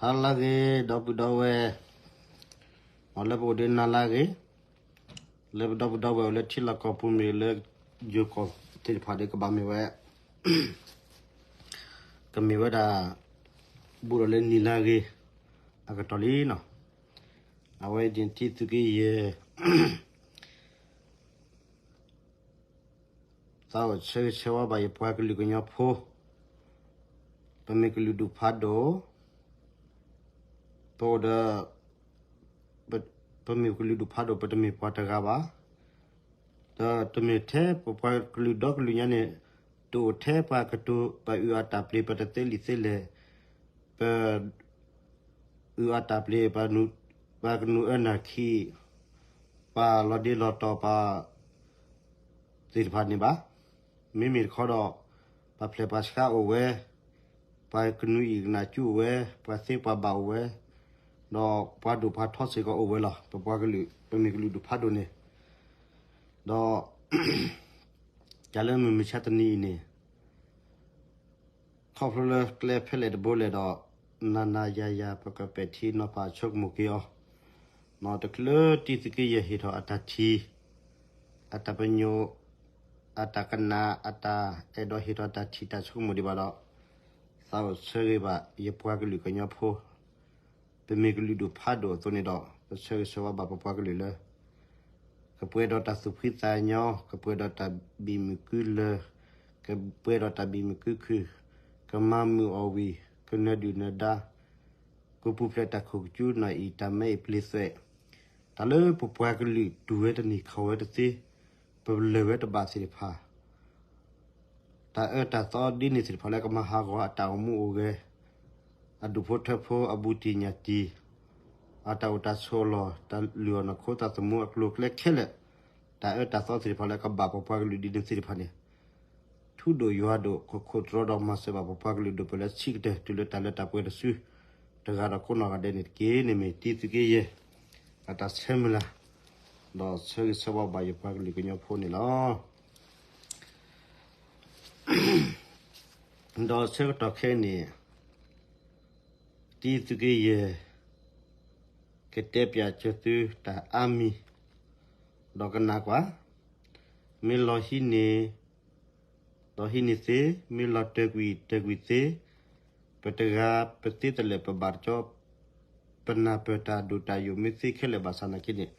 နၤလၢအဂ့ၤ ဒီပုၢ်ဒီဝဲၢ်, မ်လၢပအိၣ်ဒီးနၤလၢအဂ့ၤ, လၢပဒီပုၢ်ဒီဝဲၢ်အိၣ်လၢထံလီၢ်ကီၢ်ပူၤမ့ၢ်ဂ့ၤ လၢယိၤကီၢ်သ့ၣ်တဖၣ်ဒီးကဘၣ်မ့ၢ်ဝဲ, ကမ့ၢ်ဝဲဒၣ် ဘူးဒီးလၢနံၤလၢအဂ့ၤ အကတီၢ်လံနီၤ. အဝဲဒ်န့ၣ် တံသုးက့ယဲၢ် သးအိၣ်ဆၢဂ့ၤဆၢဝါဘၣ်ယပှၤကလုာ်ကညီဖိ, ပမ့ၢ်ကလုာ်ဒူၣ်ဖးဒိၣ်, ပအိၣ်ဒီး, ပမ့ၢ်ကလုာ်ဒူၣ်ဖးဒိၣ် ပတမ့ၢ်ပှၤတဂၤဘၣ်, ဒီးတမ့ၢ်ထဲပပှၤကလုာ်ဒီကလုာ်ညါန့ၣ်, တအိၣ်ထဲပှၤကတိၤ ပှၤအုၣ်အတၢ်ပျ့ၤ ပတသ့လံာ်သ့လဲၢ်, ပ အုၣ်အတၢ်ပျ့ၤ ပှၤကနုာ်အၢနၢ်ခံ, ပှၤလီၤဒ့လီၤတီၤပှၤသ့ၣ်တဖၣ်န့ၣ်ဘၣ်. မ့မ့ၢ်တခီဒီး ပှၤဖျဲးပှၤဆှါအိၣ်ဝဲ, ပှၤကနုာ်အံၣ်ကနၣ်ကၠူအိၣ်ဝဲ, ပှၤသ့ပှၤဘၣ်အိၣ်ဝဲ, ဒီးပှၤဒိၣ်ပှၤထီစ့ၢ်ကီးအိၣ်ဝဲလီၤ. ပပှၤကလုာ် ပမ့ၢ်ကလုာ်ဒူၣ်ဖးဒိၣ်န့ၣ်, ဒီး တၢ်လၢမုၢ်မဆါတနံၤအံၤန့ၣ် ခီဖျိလၢကျဲဖဲလဲၣ်တဘိလဲၣ်ဒီး နၤနၤယၤယၤ ပကပဲာ်ထံနီၤဖးဆိကမိၣ်က့ၤအီၤ, တချုးတံသုးက့ယဲၢ်ဟ့ၣ်ထီၣ်အတၢ်ထံၣ်, အတၢ်ပညိၣ်, အတၢ်ကနၣ်, အတၢ်အဲၣ်ဒိးဟ့ၣ်ထီၣ်တၢ်ထံၣ်တၢ်ဆိကမိၣ်ဒံးဘၣ်ဒီး, သးအိၣ်ဆၢဂ့ၤဘၣ်ယပှၤကလုာ်ကညီဖိ, ပမ့ၢ်ကလုာ်ဒူၣ်ဖးဒိၣ်အသိးန့ၣ်ဒီး ပဆၢဂ့ၤဆၢဝါဘၣ်ပပှၤကလုာ်လၢ ကပှဲၤဒီးတၢ်သူၣ်ဖှံသးညီ, ကပှဲၤဒီးတၢ်ဘံၣ်မုာ်ကုလၢၤ, ကပှဲၤဒီးတၢ်ဘံၣ်မုာ်ကုခုၣ်, ကမၤမုာ်အီၣ်ဝံၤ, ကနၢၤဒုၣ်နၢၤဒါ, ကပူၤဖျဲးတၢ်ခိၣ်ကကူနၢ်အံၤ တၢ်မဲအံၤပျ့သွဲး, တၢ်လၢပပှၤကလုာ်တူၢ်ဝဲတန့ၢ်ခီၣ်ဝဲတသ့, ပလၢၢ်ဝဲတဘၣ်သ့ၣ်တဖၣ် တၢ်အၢတၢ်သီဒ်န့ၣ်သ့ၣ်တဖၣ်လၢကမၤဟးဂီၤအတၢ်အိၣ်မူအိၣ်ဂဲၤ, အဒူၣ်ဖိထၢဖိအဘူးတံၢ်ညၣ်တံၢ်, အတၢ်အိၣ်တၢ်ဆိးအလီၢ်, တၢ်လုၢ်အီၣ်နီၢ်ခိသးသမူအကျိၤအကျဲခဲလၢာ်, တၢ်အၢတၢ်သီသ့ၣ်တဖၣ်လၢကဘၣ်ပပှၤကလုာ်ဒ်န့ၣ်သ့ၣ်တဖၣ်န့ၣ်, ထူဒိၣ်ယွၤဒိၣ် ခိၣ်ခိၣ်တြီဒီးမၤစၢၤဘၣ်ပပှၤကလုာ်ဒိၣ်ပှၤလၢဆံးကတၢၢ် တုၤလၢတၢ်လၢတၢ်ပှဲၤတစု, တဂၤဒီးကိးနီၢ်ဂၤဒဲးန့ၣ်တက့ၢ်. န့ၣ်မ့ၢ်တံသုးက့ယဲၢ် အတၢ်ဆၢမုၢ်လၢ် ဒီးဆၢဂ့ၤဆၢဝါဘၣ်ယပှၤကလုာ်ကညီဖိန့ၣ်လီၤ. ဒီးဆၢကတီၢ်ခဲအံၤန့ၣ် တံသုးက့ယဲၢ် ကတဲပၠးစၢၤသုတၢ်အါမံၤ, ဒီးကနၣ်ကွၢ်, မ့ၢ်လီၤဟံးန့ၢ် ဒီးဟံးန့ၢ်သ့, မ့ၢ်လီၤတၢၢ်ကွံာ်တၢၢ်ကွံာ်သ့, ပတဂၤပသ့တလဲာ်ပဘၣ်တကီ, ပနၢ်ပၢၢ်တၢ်ဒိၣ်တၢ်ယိာ်မ့ၢ်သ့ခဲလၢာ်ဘၣ်ဆၣ်နာ်က့န့ၣ်,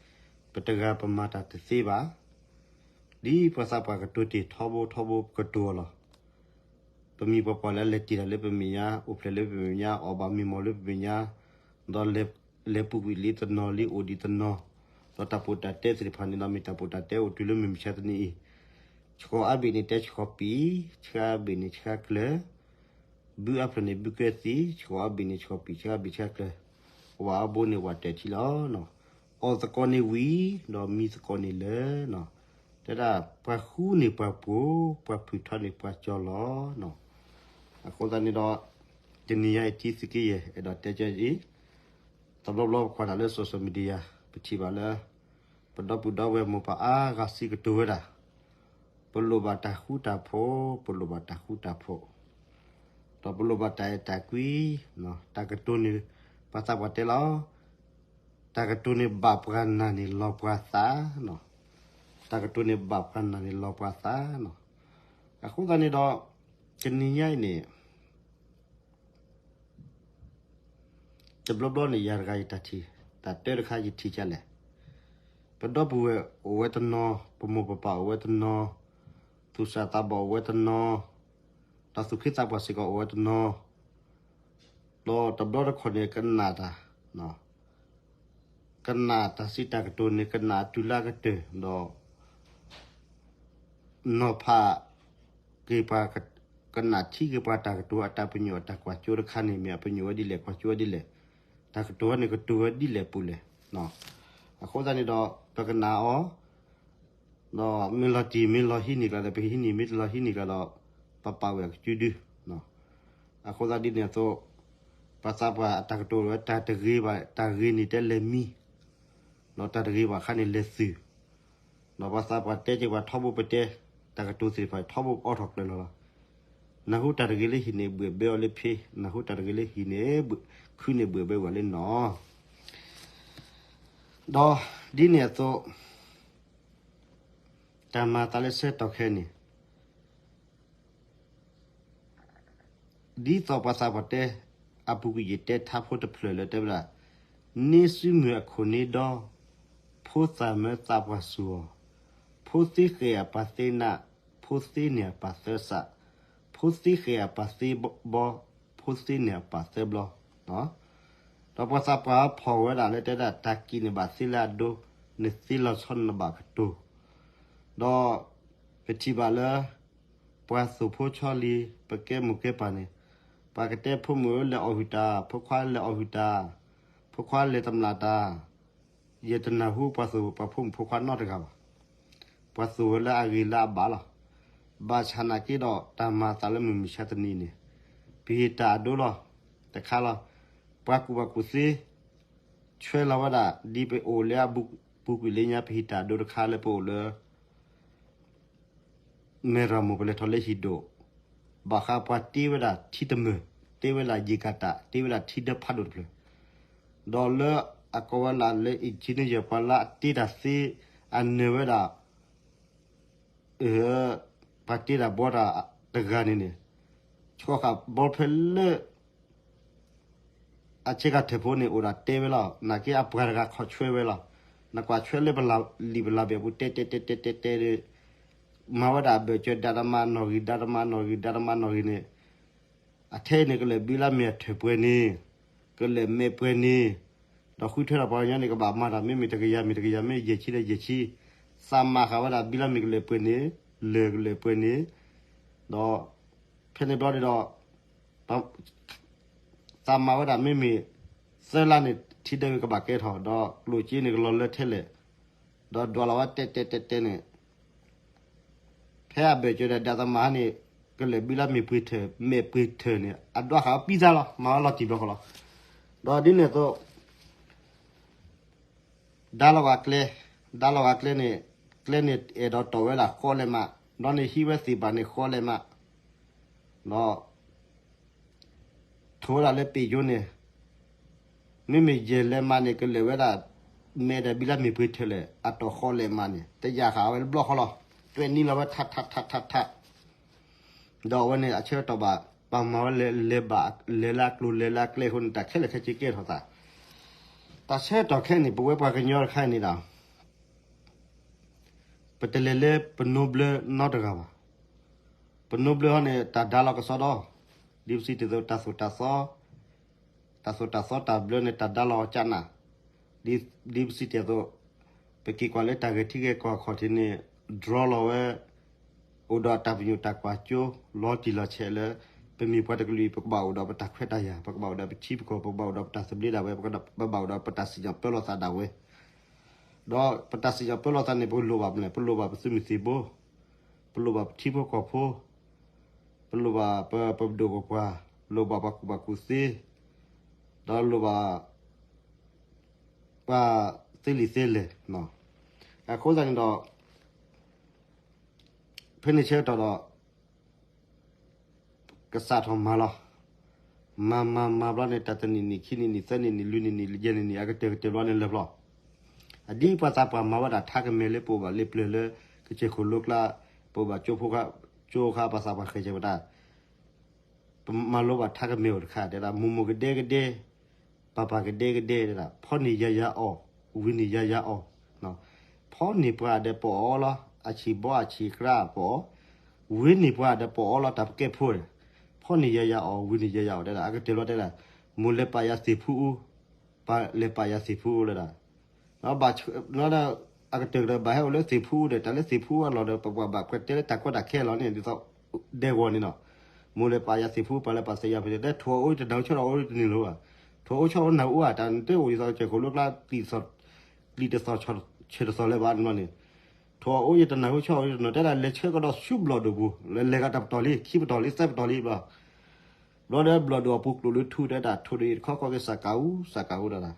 ပတဂၤပမၤတၢ်တသ့ဘၣ်. ဒ်ပှၤသးပှၢ်ကတိၤတ့ၢ်ထီဘိထီဘိပကတိၤအီၤလီၤ. ပမံၤပှၤပှၢ်လၢအလဲၤတ့ၢ်တၢ်လၢပမဲာ်ညါ, အိၣ်ဖျဲၣ်လၢပမဲာ်ညါ, အီၣ်ဘၣ်မ့ၢ်မီၢ်လၢပမဲာ်ညါ, ဒီးလဲၤပူၤကွံာ်လံတနီၤလံအိၣ်ဒံးတနီၤ, ဒီးတၢ်ပိာ်တၢ်တဲသ့ၣ်တဖၣ်န့ၣ်ဒီးမ့ၢ်တၢ်ပိာ်တၢ်တဲအိၣ်တုၤလၢမုၢ်မဆါတနံၤအံၤ, ဆှီအါဘ့ၣ်န့ၣ်တဲဆှီပံာ်, ဆှါအါဘ့ၣ်န့ၣ်ဆှါကျၢၤ, ဘုအါဖျၢၣ်န့ၣ်ဘုကဲသံ, ဆှီအါဘ့ၣ်န့ၣ်ဆှီပံာ်, ဆှါအါဘ့ၣ်ဆှါကျၢၤ, ဝၣ်အါဘိန့ၣ်ဝၣ်တၢၢ်ထံလီၤ. အီၣ်သကိးန့ၣ်ဝံၤ, ဒီးမံသကိးန့ၣ်လၢာ်, တဲဒၣ်ပှၤဃူန့ၢ်ပှၤပိာ်, ပှၤဖုၣ်ထီန့ၢ်ပှၤကၠီလီၤ. အဃိသတးန့ၣ်ဒီး တနံၤညါအံၤတံသုးက့ယဲၢ် အဲၣ်ဒိးတဲကၢအံၤ, တဘျီဘျီပကွၢ်တၢ်လၢ social media ပထံၣ်ဘၣ်လၢ ပဒီပုၢ်ဒီဝဲၢ်မိၢ်ပၢ်အါဂၤစံးကတိၤဝဲဒၣ်, ပလိၣ်ဘၣ်တၢ်ဃူတၢ်ဖိး, ပလိၣ်ဘၣ်တၢ်ဃူတၢ်ဖိး, ဒီးပလိၣ်ဘၣ်တၢ်အဲၣ်တၢ်ကွံ, တၢ်ကတိၤန့ၣ် ပှၤသးပှၢ်တဲလီၤ, တၢ်ကတိၤန့ၣ်ဘၣ်ပှၤနၢ်န့ၣ်လီၤပှၤသး, တၢ်ကတိၤန့ၣ်ဘၣ်ပှၤနၢ်န့ၣ်လီၤပှၤသး. အဃိသတးန့ၣ်ဒီး တနံၤညါအံၤန့ၣ် တဘျီဘျီန့ၣ် ယၤတဂၤယတၢ်ထံၣ်, တၢ်တဲတခါယထံၣ်ဒ်လဲၣ်, ပဒီပုၢ်ဝဲၢ်အိၣ်ဝဲတနီၤ, ပမိၢ်ပပၢ်အိၣ်ဝဲတနီၤ, သူၣ်စၢ်သးဘီၣ်အိၣ်ဝဲတနီၤ, တၢ်သူၣ်က့သးပှၢ်စ့ၢ်ကီးအိၣ်ဝဲတနီၤ, ဒီးတဘျီတခီၣ်န့ၣ် ကနၣ်တၢ် ကနၣ်တၢ်စံးတၢ်ကတိၤန့ၣ် ကနၣ်အတုၤလၢအကတၢၢ်ဒီး နီၤဖးက့ၤပှၤ, ကနၣ်ထံက့ၤပှၤတၢ်ကတိၤအတၢ်ပညိၣ်အတၢ်ကွၢ်စိတခါန့ၣ် မ့ၢ်အပညိၣ်ဝဲဒ်လဲၣ် ကွၢ်စိဝဲဒ်လဲၣ်, တၢ်ကတိၤဝဲန့ၣ်ကတိၤဝဲဒ်လဲၣ်ပူၤလဲၣ်. အဃိသတးန့ၣ်ဒီး ပကနၣ်အီၤ ဒီးမ့ၢ်လီၤတံၢ်မ့ၢ်လီၤဟံးန့ၢ်ကျါဒီး ပကဟံးန့ၢ် မ့ၢ်တလီၤဟံးန့ၢ်ကျါဒီး ပပာ်ဝဲအကစုဒု. အဃိသတးဒ်န့ၣ်အသိး ပှၤသးပှၢ်အတၢ်ကတိၤဝဲ တၢ်တဂ့ၤဘၣ် တၢ်ဂ့ၤန့ၣ်တဲလဲၤမံ, ဒီးတၢ်တဂ့ၤဘၣ်အခါန့ၣ်လဲၤသုး, ဒီးပှၤသးပှၢ်တဲက့ၤပှၤထီဘိပတဲ, တၢ်ကတိၤသ့ၣ်တဖၣ်ထီဘိပအီထီၣ်ကျၢၤလီၤလီၤ. နၢ်ဟူတၢ်တဂ့ၤလၢဟံၣ်န့ၣ် ဘှံးဘၢအီၤလၢဖံ, နၢ်ဟူတၢ်တဂ့ၤလၢဟံၣ်န့ၣ်, ခုန့ၣ်ဘှံးဘၢကွံာ်လၢနီၢ်. ဒီးဒ်န့ၣ်အသိး တၢ်မၤသးလၢဆၢကတီၢ်ခဲအံၤန့ၣ် ဒ်သိးပှၤသးပှၢ်တဲအပူၤကွံာ် ယတဲထါဖိတဖျၢၣ်လၢတဲဝဲဒၣ်, န့ဆူမုၢ်အခိၣ်န့ဒီ, ဖိသၣ်မၢသးပှၢ်စူၢ်အီၤ, ဖိသ့ဃဲၤအပၢ်သ့နး, ဖိသ့န့ၢ်အပၢ်သၢစး, ဖိသ့ဃဲၤအပၢ်သ့ဘီ, ဖိသ့န့ၢ်အပၢ်သၢဘျီ. ဒီးပှၤသးပှၢ်ဖီၣ်ဝဲဒၣ်လၢတဲဒၣ် တၢ်ကံၣ်န့ၣ်ဘၣ်သ့လၢအဒိ, နသ့လီၤဆီန့ၣ်ဘၣ်ကတိၤ. ဒီးပထံၣ်ဘၣ်လၢ ပှၤသိၣ်ဖိဆီလံၤ ပကဲမိၢ်ကဲပၢ်န့ၣ်, ပှၤကတဲဖိမုၣ်ဧၢလဲၤအီၣ်ဟုၣ်တၢ်, ဖိခွါလဲၤအီၣ်ဟုၣ်တၢ်, ဖိခွါလဲၤတမျၢ်တၢ်, ယတနၢ်ဟူပှၤသိၣ်ပှၤဖိမုၣ်ဖိခွါနီတဂၤဘၣ်. ပှၤသိၣ်ဝဲလၢအဂ့ၤလၢအဘၣ်လီၤ. ဘၣ်ဆၣ်နာ်က့ဒီးတၢ်မၤသးလၢမုၢ်မဆါတနံၤန့ၣ်, ပဟ့ၣ်တၢ်အဒိလီၤ. တခါလီၤ. ပှၤကူၣ်ဘၣ်ကူၣ်သ့ ဆွဲလီၤဝဲဒၣ် ဒ်ပအိၣ်လၢအပူၤကွံာ်လၢညါ ပဟ့ၣ်တၢ်အဒိတခါလၢပအိၣ်လၢ မဲၢ်ရမိၢ် ပလဲၤထီၣ်လၢဟံၣ်ဒိၣ်, ဘၣ်ဃးပှၤတ့ဝဲဒၣ်ထံတမၢၢ်, တ့ဝဲဒၣ်ယံာ်ကတၢ်, တ့ဝဲဒၣ်ထံဒၢဖးဒိၣ်တဖျၢၣ်, ဒီးလၢအကိးဝဲဒၣ်လၢ engineer ပှၤလၢအတ့တၢ်သ့ အနၢၤဝဲဒၣ် ပှၤတ့တၢ်ဘီတၢ်တဂၤန့ၣ်န့ၣ်, ဆှီဃာ်ဘီဖဲလၢ အဆ့ကၤထၢၣ်ဖိန့ၣ် အိၣ်ဒၣ်တဲဝဲလီၤ. နာ်က့အပှၤတဂၤခီၣ်ဆွဲဝဲလီၤ. နကွၢ်ဆွဲလၢပလံာ်ပလါဘ့ၣ်အပူၤ တဲတဲတဲတဲတဲတဲဒီး မၤဝဲဒၣ်အဘၢၣ်စၢၤ ဒါတမါနီၣ်ဂံၢ် ဒါတမါနီၣ်ဂံၢ် ဒါတမါနီၣ်ဂံၢ်န့ၣ်, အထဲအံၤန့ၣ် ကလဲၤဘံလၢမ့ၢ်အထၢၣ်ပှဲၤန့ၣ်, ကလဲၤမဲာ်ပှဲၤန့ၣ်, ဒီးဃုထၢထီၣ်ပှၤကညီန့ၣ် ကဘၣ်မၤတၢ် မ့မ့ၢ်တကယၤမ့ၢ်တကယၤ မ့ၢ်ယဲၢ်ဆံဒီးယဲၢ်ဆံ, သးမၤဃာ်ဝဲဒၣ်ဘံလၢမ့ၢ်ကလဲၤပှဲၤန့ၣ်, လၢၢ်ကလဲၤပှဲၤန့ၣ်, ဒီး ဖဲန့ၣ်ဘျီန့ၣ်ဒီး သးမၤဝဲဒၣ်မ့မ့ၢ် သၢလါန့ၣ် ထံဒၢဝံၤကဘၣ်ကဲထီၣ် ဒီးကျိၣ်စ့န့ၣ်ကလီၤလၢထဲလဲၣ်, ဒီးဒွးလီၤဝဲတဲတဲတဲတဲန့ၣ်, ဖဲအဘၢၣ်စၢၤဒီးဒါသမါန့ၣ် ကလဲၤဘံလၢမ့ၢ်ပှ့ၤထၢၣ် မဲာ်ပှ့ၤထၢၣ်န့ၣ် အဒွးဃာ်ဝဲပံသါလီၤ မၤဝဲလီၤတံၢ်ဘျီဃီလီၤ. ဒီးဒ်န့ၣ်အသိး ဒါလီၤဂာ်ကျဲ, ဒါလီၤဂာ်ကျဲန့ၣ်, ကျဲန့ၣ်အဲၣ်ဒိးတီၢ်ဝဲဒၣ်ဃီလဲၣ်မး, ဒီးန့ၣ်ဟံးဝဲသ့ၣ်ဘၣ်န့ၣ်ဃီလဲၣ်မး, ဒီး ထိၣ်ဝဲဒၣ်လၢပ့ၢ်ယိန့ၣ်, မ့မ့ၢ်ယဲၢ်လဲၣ်မးန့ၣ် ကလဲၤဝဲဒၣ် မဲာ်ဒီးဘံလၢမ့ၢ်ပှ့ၤထၢၣ်လဲၣ် အတီၢ်ဃီလဲၣ်မးန့ၣ် တယာ်ဃာ်ဝဲတဘျီဃီလီၤ. တွဲၢ်နံၣ်လီၤဝဲထးထးထးထးထး ဒီးအဝဲန့ၣ်အဆၢကတီၢ်ဘၣ် ပှၤမၤဝဲလဲၤလဲၤဘၣ် လဲၤလၢအကျိၤလဲၤလၢအကျဲအဃိန့ၣ် တၢ်ခဲလၢာ်ခဲဆ့ကဲထီၣ်သး, တၢ်ဆၢကတီၢ်ခဲအံၤန့ၣ် ပဝဲပှၤကညီတခါအံၤန့ၣ်ဒီး ပတလဲၤလၢပနိဘျၢနီတဂၤဘၣ်. ပနိဘျၢဟီန့ၣ် တၢ်ဒါလီၤကစီဒီ, ဒ်ပစံးတ့ၢ်အသိး တၢ်သိၣ်တၢ်သီ တၢ်သိၣ်တၢ်သီတၢ်ဘျၢန့ၣ် တၢ်ဒါလီၤကနၣ်, ဒ်ပစံးတ့ၢ်အသိး ပက့ၤကွၢ်လၢတၢ်ဂဲၤထံဂဲၤ ကီၢ်ခီၣ်ထံးန့ၣ် draw လီၤဝဲ အိၣ်ဒီးတၢ်ပညိၣ်တၢ်ကွၢ်စိ လီၤတံၢ်လီၤဆဲးလၢ ပမ့ၢ်ပှၤတကလုာ် ပကဘၣ်အိၣ်ဒီးပတၢ်ခွဲးတၢ်ယာ်, ပကဘၣ်အိၣ်ဒီးပထံပကီၢ်, ပကဘၣ်အိၣ်ဒီးပတၢ်သဘျ့ဒၣ်ဝဲ, ပကဘၣ်အိၣ်ဒီးပတၢ်စံၣ်ညီၣ်ပၢလီၤသးဒၣ်ဝဲ, ဒီးပတၢ်စံၣ်ညီၣ်ပၢလီၤသးန့ၣ် ပလိၣ်ဘၣ်မနုၤလဲၣ်, ပလိၣ်ဘၣ်ပသုးမုၢ်သံၣ်ဘိ, ပလိၣ်ဘၣ်ပထံဖိကီၢ်ဖိ, ပလိၣ်ဘၣ်ပပဒိၣ်ပပှၢ်, လိၣ်ဘၣ်ပှၤကူၣ်ဘၣ်ကူၣ်သ့, ဒီးလိၣ်ဘၣ် ပှၤသ့လံာ်သ့လဲၢ်, အဃိသတးန့ၣ်ဒီး ဖဲန့ၣ်ဆၢကတီၢ်ဒီး ကစးထီၣ်မၤလီၤ. မၤမၤမၤဘျီန့ၣ် တၢ်တနံၣ်နံၣ် ခံနံၣ်နံၣ် သၢနံၣ်နံၣ် လွံၢ်နံၣ်နံၣ် ယဲၢ်နံၣ်နံၣ် အကတၢၢ်ကတၢၢ်ဘျီန့ၣ်လၢာ်ဘျီ, အဒ်ပှၤသးပှၢ်မၤဝဲဒၣ်ထါကမဲာ်လၢပအိၣ်ဘၣ်လၢပျၢၤလၢ ကစၢၢ်ခိၣ်လိကျါ, ပအိၣ်ဘၣ်ကၠိဖိ, ကၠိခါ ပှၤသးပှၢ်ဃဲၤကဲၤပတၢ် ပမၤလိဘၣ်ထါကမဲာ်အိၣ်တခါ တဲဒၣ် မိၢ်မိၢ်ကဒဲကဒဲ, ပၢ်ပၢ်ကဒဲကဒဲ တဲဒၣ် ဖီန့ၢ်ယၤယၤအီၣ်, ဝံၤန့ၢ်ယၤယၤအီၣ်, ဖီန့ၢ်ပှၤဒီးပအီၣ်လီၤ, အဆံးဘီအဆံးကြၢးပအီၣ်, ဝံၤန့ၢ်ပှၤဒီးပအီၣ်လီၤ တၢ်ပကဲဖိဒီး, ဖီန့ၢ်ယၤယၤအီၣ်, ဝံၤန့ၢ်ယၤယၤအီၣ် တဲဒၣ် အကတၢၢ်လီၤ တဲဒၣ် မိၢ်လဲၤပာ်ယၤသ့ၣ်ဖူအူ, ပၢ်လဲၤပာ်ယၤသ့ၣ်ဖူအူလၢဒၣ် ဘၣ်, အကတၢၢ်ကတၢၢ်ဘၣ်ဟဲအိၣ်လၢသ့ၣ်ဖူအူဒီး တၢ်လၢသ့ၣ်ဖူအူအလီၢ်ဒီး ပပှၤဘၣ်ပှဲၤတဲလၢတၢ်ကီတၢ်ခဲလီၤန့ၣ် ဒ်သိးဒဲကဝီၤန့ၣ်နီၤ, မိၢ်လဲၤပာ်ယၤသ့ၣ်ဖူ ပၢ်လဲၤပာ်သ့ၣ်ယၤဖဲ တဲထိၣ်အအိၣ်တနၢ်ဟူ ဆီၣ်အအိၣ်တန့ၢ်လၢၤဘၣ်, ထိၣ်အအိၣ်ဆီၣ်အအိၣ်နၢ်ဟူဧါ, တၢ်နတအိၣ်ဒ်သိးကစၢၢ်ခိၣ်လိကျါ ကျံၣ်တသီၣ်ဆၢၣ်တသီၣ်လၢၤဘၣ်န့ၣ်, ထိၣ်အအိၣ်ယတနၢ်ဟူ ဆီၣ်အအိၣ်ယတနၢ် တဲဒၣ်လဲၤဆၢကဒီးဆူဘျီၣ်ဒိၣ်ပူၤ လဲၤလဲၤကဒီးတပတီၢ်လံ ခံပတီၢ်လံ သၢပတီၢ်လံဘျီ ဘျီဒီးဘျီၣ်ဒိၣ်အပူၤကျိၣ်လၢထူတဲဒၣ် ထိၣ်ဒိၣ်အံၤတခီခီက့ၤ စးကၤအူ စးကၤအူဒၣ်ဒၣ်,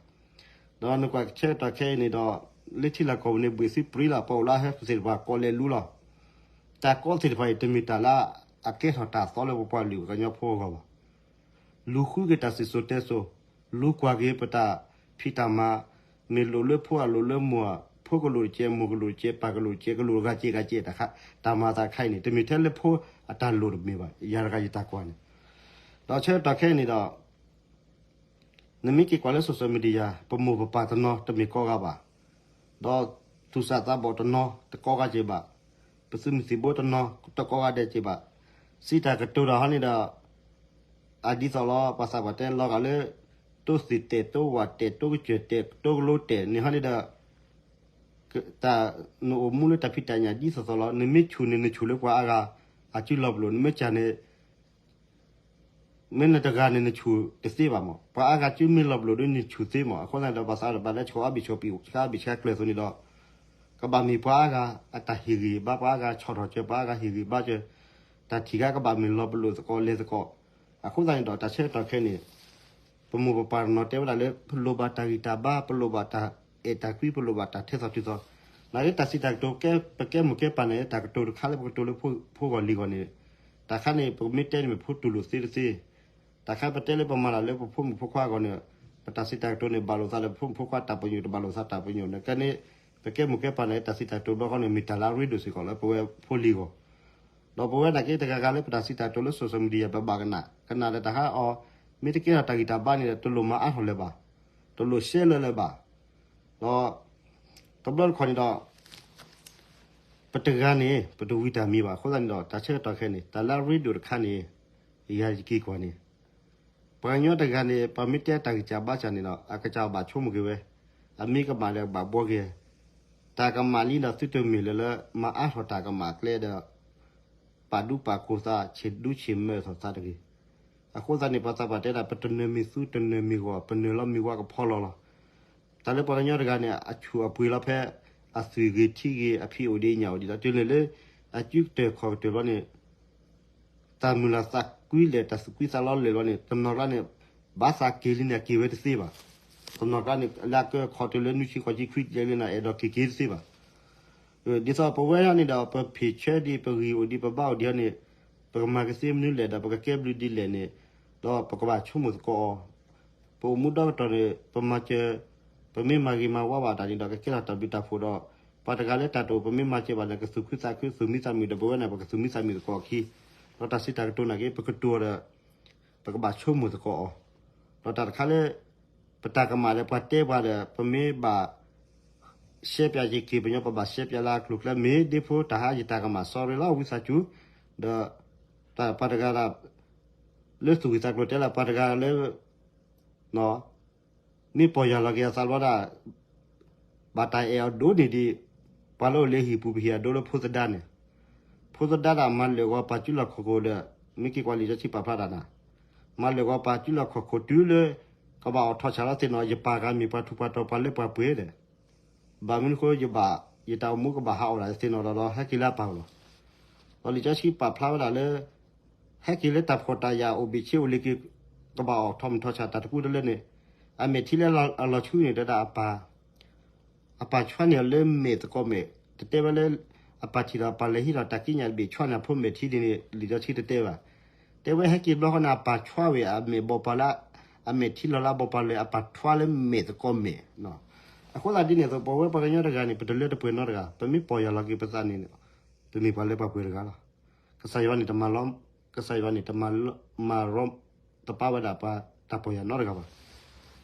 ဒီးနကွၢ်ဆၢကတီၢ်ခဲအံၤန့ၣ်ဒီး လၢထံလီၢ်ကီၢ်ပူၤန့ၣ် ဘှံးသုပြံလီၤ ပှၤအိၣ်လၢဟဲသ့ၣ်တဖၣ် ကီၢ်လဲၤလူလီၤ, တၢ်ကီသ့ၣ်တဖၣ်အံၤ တမ့ၢ်တၢ်လၢ အကဲထီၣ်တၢ်သီလၢပပှၤလုၢ်ပှၤကညီဖိအဂီၢ်ဘၣ်. လူၤဃုက့ၤတၢ်စံၣ်စိၤတဲစိၤ, လူၤကွၢ်က့ၤပတၢ်ဖံးတၢ်မၤ, မ့ၢ်လိၣ်လၢဖိအလိၣ်လၢမိၢ်ဧါ, ဖိကလိၣ်တကဲး, မိၢ်ကလိၣ်တကဲး, ပၢ်ကလိၣ်တကဲး, ကလိၣ်ဂၤကဲးဂၤကဲးတခါ, တၢ်မၤသးတခါအံၤန့ၣ် တမ့ၢ်ထဲလၢဖိအတၢ်လိၣ်တမ့ၢ်ဘၣ်, ယၤတဂၤယတၢ်ကွၢ်န့ၣ်. ဒီးဆၢကတီၢ်ခဲအံၤန့ၣ်ဒီး နမ့ၢ်က့ၤကွၢ်လၢ social media ပမိၢ်ပပၢ်တနီၤတမ့ၢ်ကိးဂၤဘၣ်, ဒီးသူၣ်စၢ်သးဘီၣ်တနီၤတကိးဂၤက့ၤဘၣ်, ပသုးမုၢ်သံၣ်ဘိတနီၤ တကိးဂၤဒဲးက့ၤဘၣ်, စံးတၢ်ကတိၤတၢ်ဟီန့ၣ်ဒီး အဒ်သိးလီၤ ပှၤသးပှၢ်တဲလီၤဂာ်လၢ တိစ့ၣ်တဲာ် တိဝၣ်တဲာ် တိကစၢၢ်တဲာ် တိကလိတဲာ်န့ၣ်ဟီန့ၣ်ဒီး တၢ်နအိၣ်မူလၢတၢ်ဖံးတၢ်ညၣ်ဒ်သိးသိးလီၤ. နမ့ၢ်ဆူၣ်န့ၣ် နဆူၣ်လၢပှၤအါဂၤအစုလီၤပလိာ်, နမ့ၢ်စၢ်န့ၣ် မ့ၢ်နတဂၤန့ၣ် နဆူၣ်တသ့ဘၣ်မး. ပှၤအါဂၤစုမ့ၢ်လီၤပလိာ်ဒီး နဆူၣ်သ့မး. အဃိသတးဒီး ပှၤသးပှၢ်လၢဆိအီၣ်ဘံၣ်ဆိးပံး ဆှၢအီၣ်ဘံၣ်ဆှၢကျၢၤအသိးန့ၣ်ဒီး ကဘၣ်မ့ၢ်ပှၤအါဂၤအတၢ်ဟ့ၣ်ဂံၢ်ဘါ, ပှၤအါဂၤဆီၣ်ထီၣ်စၢၤ, ပှၤအါဂၤဟ့ၣ်ဂံၢ်ဘါစၢၤ, တၢ်ထံၣ်ဂၤကဘၣ်မ့ၢ်လီၤပလိာ်သကိးလဲၤသကိး. အဃိသတးန့ၣ်ဒီး တၢ်ဆၢကတီၢ်ခဲအံၤန့ၣ် ပမိၢ်ပပၢ်တနီၤတဲဝဲဒၣ်လၢ ပလိၣ်ဘၣ်တၢ်ဂံၢ်တၢ်ဘါ, ပလိၣ်ဘၣ်တၢ်အဲၣ်တၢ်ကွံ, ပလိၣ်ဘၣ်တၢ်ထဲသိးတုၤသိး. နာ်က့တၢ်စံးတၢ်ကတိၤ ပကဲမိၢ်ကဲပၢ်န့ၣ် တၢ်ကတိၤတခါလၢပကတိၤလၢဖိဂီၢ်လံၤဂီၢ်န့ၣ်, တၢ်ခါန့ၣ် ပမ့ၢ်တဲန့ၣ်မ့ၢ်ဖိတူၢ်လိာ်သ့တသ့, တၢ်ခါပတဲလၢပမၤတၢ်လၢပဖိမုၣ်ဖိခွါအဂီၢ်န့ၣ် ပတၢ်စံးတၢ်ကတိၤန့ၣ် ဘၣ်လိာ်သးလၢပဖိမုၣ်ဖိခွါတၢ်ပညိၣ် တဘၣ်လိာ်သးတၢ်ပညိၣ်န့ၣ် ကဲန့ၣ် ပကဲမိၢ်ကဲပၢ်န့ၣ် တၢ်စံးတၢ်ကတိၤဘျီဃီန့ၣ် မ့ၢ်တၢ်လၢအရ့ဒိၣ်စ့ၢ်ကီးလၢပဝဲဖိလံၤအဂီၢ် ဒီးပဝဲဒၣ်က့တဂၤဂၤလၢပတၢ်စံးတၢ်ကတိၤလၢ social media ပဘၣ်ကနၣ်, ကနၣ်ဒီးတၢ်ဟးအီၤ, မ့ၢ်တကဲထီၣ်တၢ်ဂံၢ်တၢ်ဘါန့ၣ်ဒီး တလိၣ်မၤအါထီၣ်လၢၤဘၣ်, တလိၣ်ရှဲလၢၤလၢၤဘၣ်. ဒီးတဘျီတခီၣ်န့ၣ်ဒီး ပတဂၤန့ၣ် ပတဝံၤတၢ်မံၤဘၣ်. အဃိသတးန့ၣ်ဒီး တၢ်ဆၢကတီၢ်ခဲအံၤန့ၣ် တၢ်လၢအရ့ဒိၣ်တခါန့ၣ် ယၤယက့ၤကွၢ်န့ၣ် ပှၤကညီတဂၤန့ၣ် ပှၤမ့ၢ်တဲတၢ်ဂံၢ်စၢ်ဘါစၢ်န့ၣ်ဒီး အကစၢ်ဘၣ်ဆိကမိၣ်က့ၤဝဲ, အမ့ၢ်ကမၣ်ဒီးဘၣ်ဘှီက့ၤ, တၢ်ကမၣ်လံဒီးသုတမ့ၢ်လၢၤလၢ မၤအါထီၣ်တၢ်ကမၣ်ကျဲဒီး ပာ်ဒူပာ်ကိၢ်သး ဆ့ၣ်ဒူဆ့ၣ်မၢအသးတဂ့ၤ. အဃိသတးန့ၣ် ပှၤသးပှၢ်တဲဒၣ် ပတနၢၤမ့ၢ်သူ တနၢၤမ့ၢ်ဂီၢ် ပနၢၤလီၤမ့ၢ်ဝါကဖီလီၤလီၤ. တၢ်လၢပှၤကညီတဂၤန့ၣ် အဆူၣ်အပှ့ၤလီၤဖဲ အသွံၣ်ဂ့ၤထံဂ့ၤ အဖံးအိၣ်ဒံးညၣ်အိၣ်ဒံးလီၤ. တုၤလဲၣ်လၢ အစုကတၢၢ်ခီၣ်ကတၢၢ်ဘျီန့ၣ် တၢ်မုၢ်လၢ်သးကွံလဲၣ် တၢ်သူၣ်ကွံသးလီလဲၣ်ဘျီန့ၣ် တနီၤကျါန့ၣ် ဘၣ်သးက့ၤလံန့ၣ် က့ၤဝဲတသ့ဘၣ်. တနီၤကျါန့ၣ် လၢအကၢခီၣ်တုၤလၢနွံဆံဃိးဆံခွံကလဲာ်လံန့ၣ် အဲၣ်ဒိးက့ၤက့ၤတသ့ဘၣ်. ဒ်သိးပဝဲဒၣ်န့ၣ်ဒီး ပဖံးဆၢဒံး ပဂံၢ်အိၣ်ဒံး ပဘါအိၣ်ဒံးန့ၣ် ပကမၤကသ့မနုၤလဲၣ်ဒီး ပကကဲဘျုးဒ်လဲၣ်န့ၣ် ဒီးပကဘၣ်ဆိကမိၣ်သကိးအီၤ ပအိၣ်မူဒီကတီၢ်န့ၣ် ပမၤစၢၤ ပမ့ၢ်မၤဂ့ၤမၤဝါဘၣ်တၢ်န့ၣ်ဒီး ကကဲထီၣ်တၢ်ဘျုးတၢ်ဖှိၣ်ဒီး ပှၤတဂၤလၢတၢ်တအိၣ် ပမ့ၢ်မၤစၢၤဘၣ်န့ၣ် ကသူၣ်ခုသးခု သူၣ်မံသးမုာ်ဒီး ပဝဲန့ၣ် ပကသူၣ်မံသးမုာ်သကိးအခံ ဒီးတၢ်စံးတၢ်ကတိၤနာ်က့ ပကတိၤအီၤဒီး ပကဘၣ်ဆိကမိၣ်သကိးအီၤ ဒီးတၢ်တခါလၢ ပတၢ်ကမၣ်ဒီး ပှၤတဲပှၤဒီး ပမ့ၢ်ဘၣ် ရှဲပၠးယက့ၤပညီ ပဘၣ်ရှဲပၠးလၢအကျိၤအကျဲ မ့ၢ်ဒ့ဖိတၢ်ဟးယတၢ်ကမၣ် sorry လီၤ ဝံသးစူၤ ဒီး တၢ်ပှၤတဂၤ လၢသူၣ်ဝံၣ်သးကျိၤတဲလၢပှၤတဂၤလၢ မ့ၢ်ပီၢ်ယၢ်လီၤက့ၤအသးဘျီဒၣ် ဘၣ်တၢ်အဲၣ်အီၤဒိၣ်န့ၢ်ဒံး ပှၤလၢအိၣ်လၢဟံၣ်ပူၤ ပဟ့ၣ်အဒိလၢဖိသဒါန့ၣ် ဖိသဒါဒၣ်မၤလၢာ်ဂီၤပာ်စုလီၢ်ခီၣ်ခိၣ်ဒီး မ့ၢ်က့ၤကွၢ်လံာ်စီဆှံပာ်ဖျါတၢ်နၤ မၤလၢာ်ဂီၤပာ်စုလီၢ်ခီၣ်ခိၣ်တုၤလၢ ကဘၣ်အိၣ်ထီၣ်ဆၣ်လီၤသ့ၣ်နီၣ် ယပၢ်ဂၤမ့ၢ်ပှၤထူးပှၤတီၤ ပှၤလၢပှၤပှဲၤဒီး ဘၣ်မနုၤအဃိ ယဘၣ် ယတၢ်အိၣ်မူကဘၣ်ဟးအိၣ်ဒၣ်သ့ၣ်နီၣ်ဒီး ဟဲက့ၤလၢအပၢ်အိၣ်လီၤ. ဒီးလံာ်စီဆှံပာ်ဖျါဝဲဒၣ်လၢ ဟဲက့ၤလၢတၢ်ဖှီၣ်တၢ်ယာ်အိၣ်ဘ့ၣ်ဆ့အိၣ်လ့ၤက့ၤ ကဘၣ်အိၣ်ထီၣ်မုၢ်ထီၣ်ဆၣ်တၢ်တကူတလၢန့ၣ် အမဲာ်ထံလၢအလီၤဆူန့ၣ် တဲဒၣ်အပၢ် အပၢ်ဆွါန့ၢ်အီၤလၢမဲာ်သကိးမဲာ် တတဲဝဲလၢ အပၢ်ထံၣ်ဒီးအပၢ်လဲၤဟံးဒီးတၢ်ကံးညာ်တဘ့ၣ်ဆွါန့ၢ်အဖိမဲာ်ထံန့ၣ် လံာ်စီဆှံတတဲဘၣ်. တဲဝဲဟဲက့ၤဘျီဃီန့ၣ် အပၢ်ဆွါဝဲအမဲာ်ဘီပှၤလၢ အမဲာ်ထံလီၤလၢအဘီပှၤလၢအပၢ်ဆွါလၢမဲာ်သကိးမဲာ် အဃိသတးဒ်န့ၣ်အသိး ပဝဲပှၤကညီတဂၤန့ၣ် ပတလၢတပှဲၤနီတဂၤ ပမ့ၢ်ပီၢ်ယၢ်လီၤက့ၤပသးန့ၣ် ပမ့ၢ်ပှၤလၢပှၤပှဲၤတဂၤလီၤ. ကစၢ်ယွၤန့ၣ်တမၤလီၤ ကစၢ်ယွၤန့ၣ်တမၤလီၤ မၤရီတပါဝဲဒၣ်ပှၤတၢ်ပီၢ်ယၢ်နီတဂၤဘၣ်.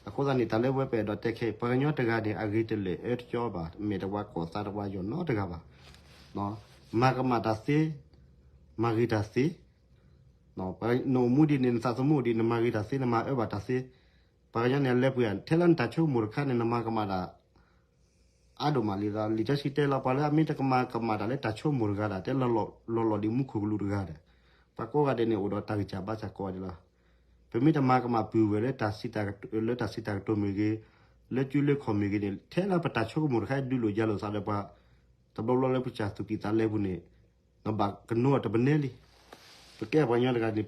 အဃိသတးန့ၣ် တၢ်လၢပဝဲပအဲၣ်ဒိးတဲခဲအံၤ ပှၤကညီတဂၤန့ၣ် အဂ့ၤတလၢာ်အၢတကၠီဘၣ် မဲာ်တဝါကိးသးတဝါယိာ်နီတဂၤဘၣ်. မၤကမၣ်တၢ်သ့, မၤဂ့ၤတၢ်သ့, နအိၣ်မူဒ်န့ၣ် နသးသမူအိၣ်ဒ် နမၤဂ့ၤတၢ်သ့ နမၤအၢဘၣ်တၢ်သ့, ပှၤကညီန့ၣ် အလဲၤပှ့ၤ ထဲလၢနတၢ်ဆိကမိၣ်တခါန့ၣ် နမၤကမၣ်တၢ် အါဒိၣ်မးလံဒီး လံာ်စီဆှံတဲလီၤ ပှၤလၢအမ့ၢ်တကမၤကမၣ်တၢ်လၢတၢ်ဆိကမိၣ်တဂၤဒၣ် တဲလီၤလီၤဒ်မူခိၣ်ကလူးတဂၤဒီး ပှၤကိးဂၤဒဲးန့ၣ် အိၣ်ဒီးတၢ်ဂံၢ်စၢ်ဘါစၢ်ကိးဂၤဒဲးလီၤ. ပမ့ၢ်တမၤကမၣ်ပုၢ်ဝဲၢ်လၢတၢ်စံးတၢ်ကတိၤ လၢတၢ်စံးတၢ်ကတိၤမ့ၢ်ဂ့ၤ, လၢကၠူလၢခီၣ်မ့ၢ်ဂ့ၤန့ၣ် ထဲလၢပတၢ်ဆိကမိၣ်တခါ ဒုးလိာ်ယၤလိာ်သးဒီးပှၤ တဘျီဘျီလၢပစၢ်သူၣ်ကံၢ်သးလဲပူၤန့ၣ် နဘၣ်ကနိးအီၤတပနဲလံ. ပကဲပှၤကညီတဂၤန့ၣ်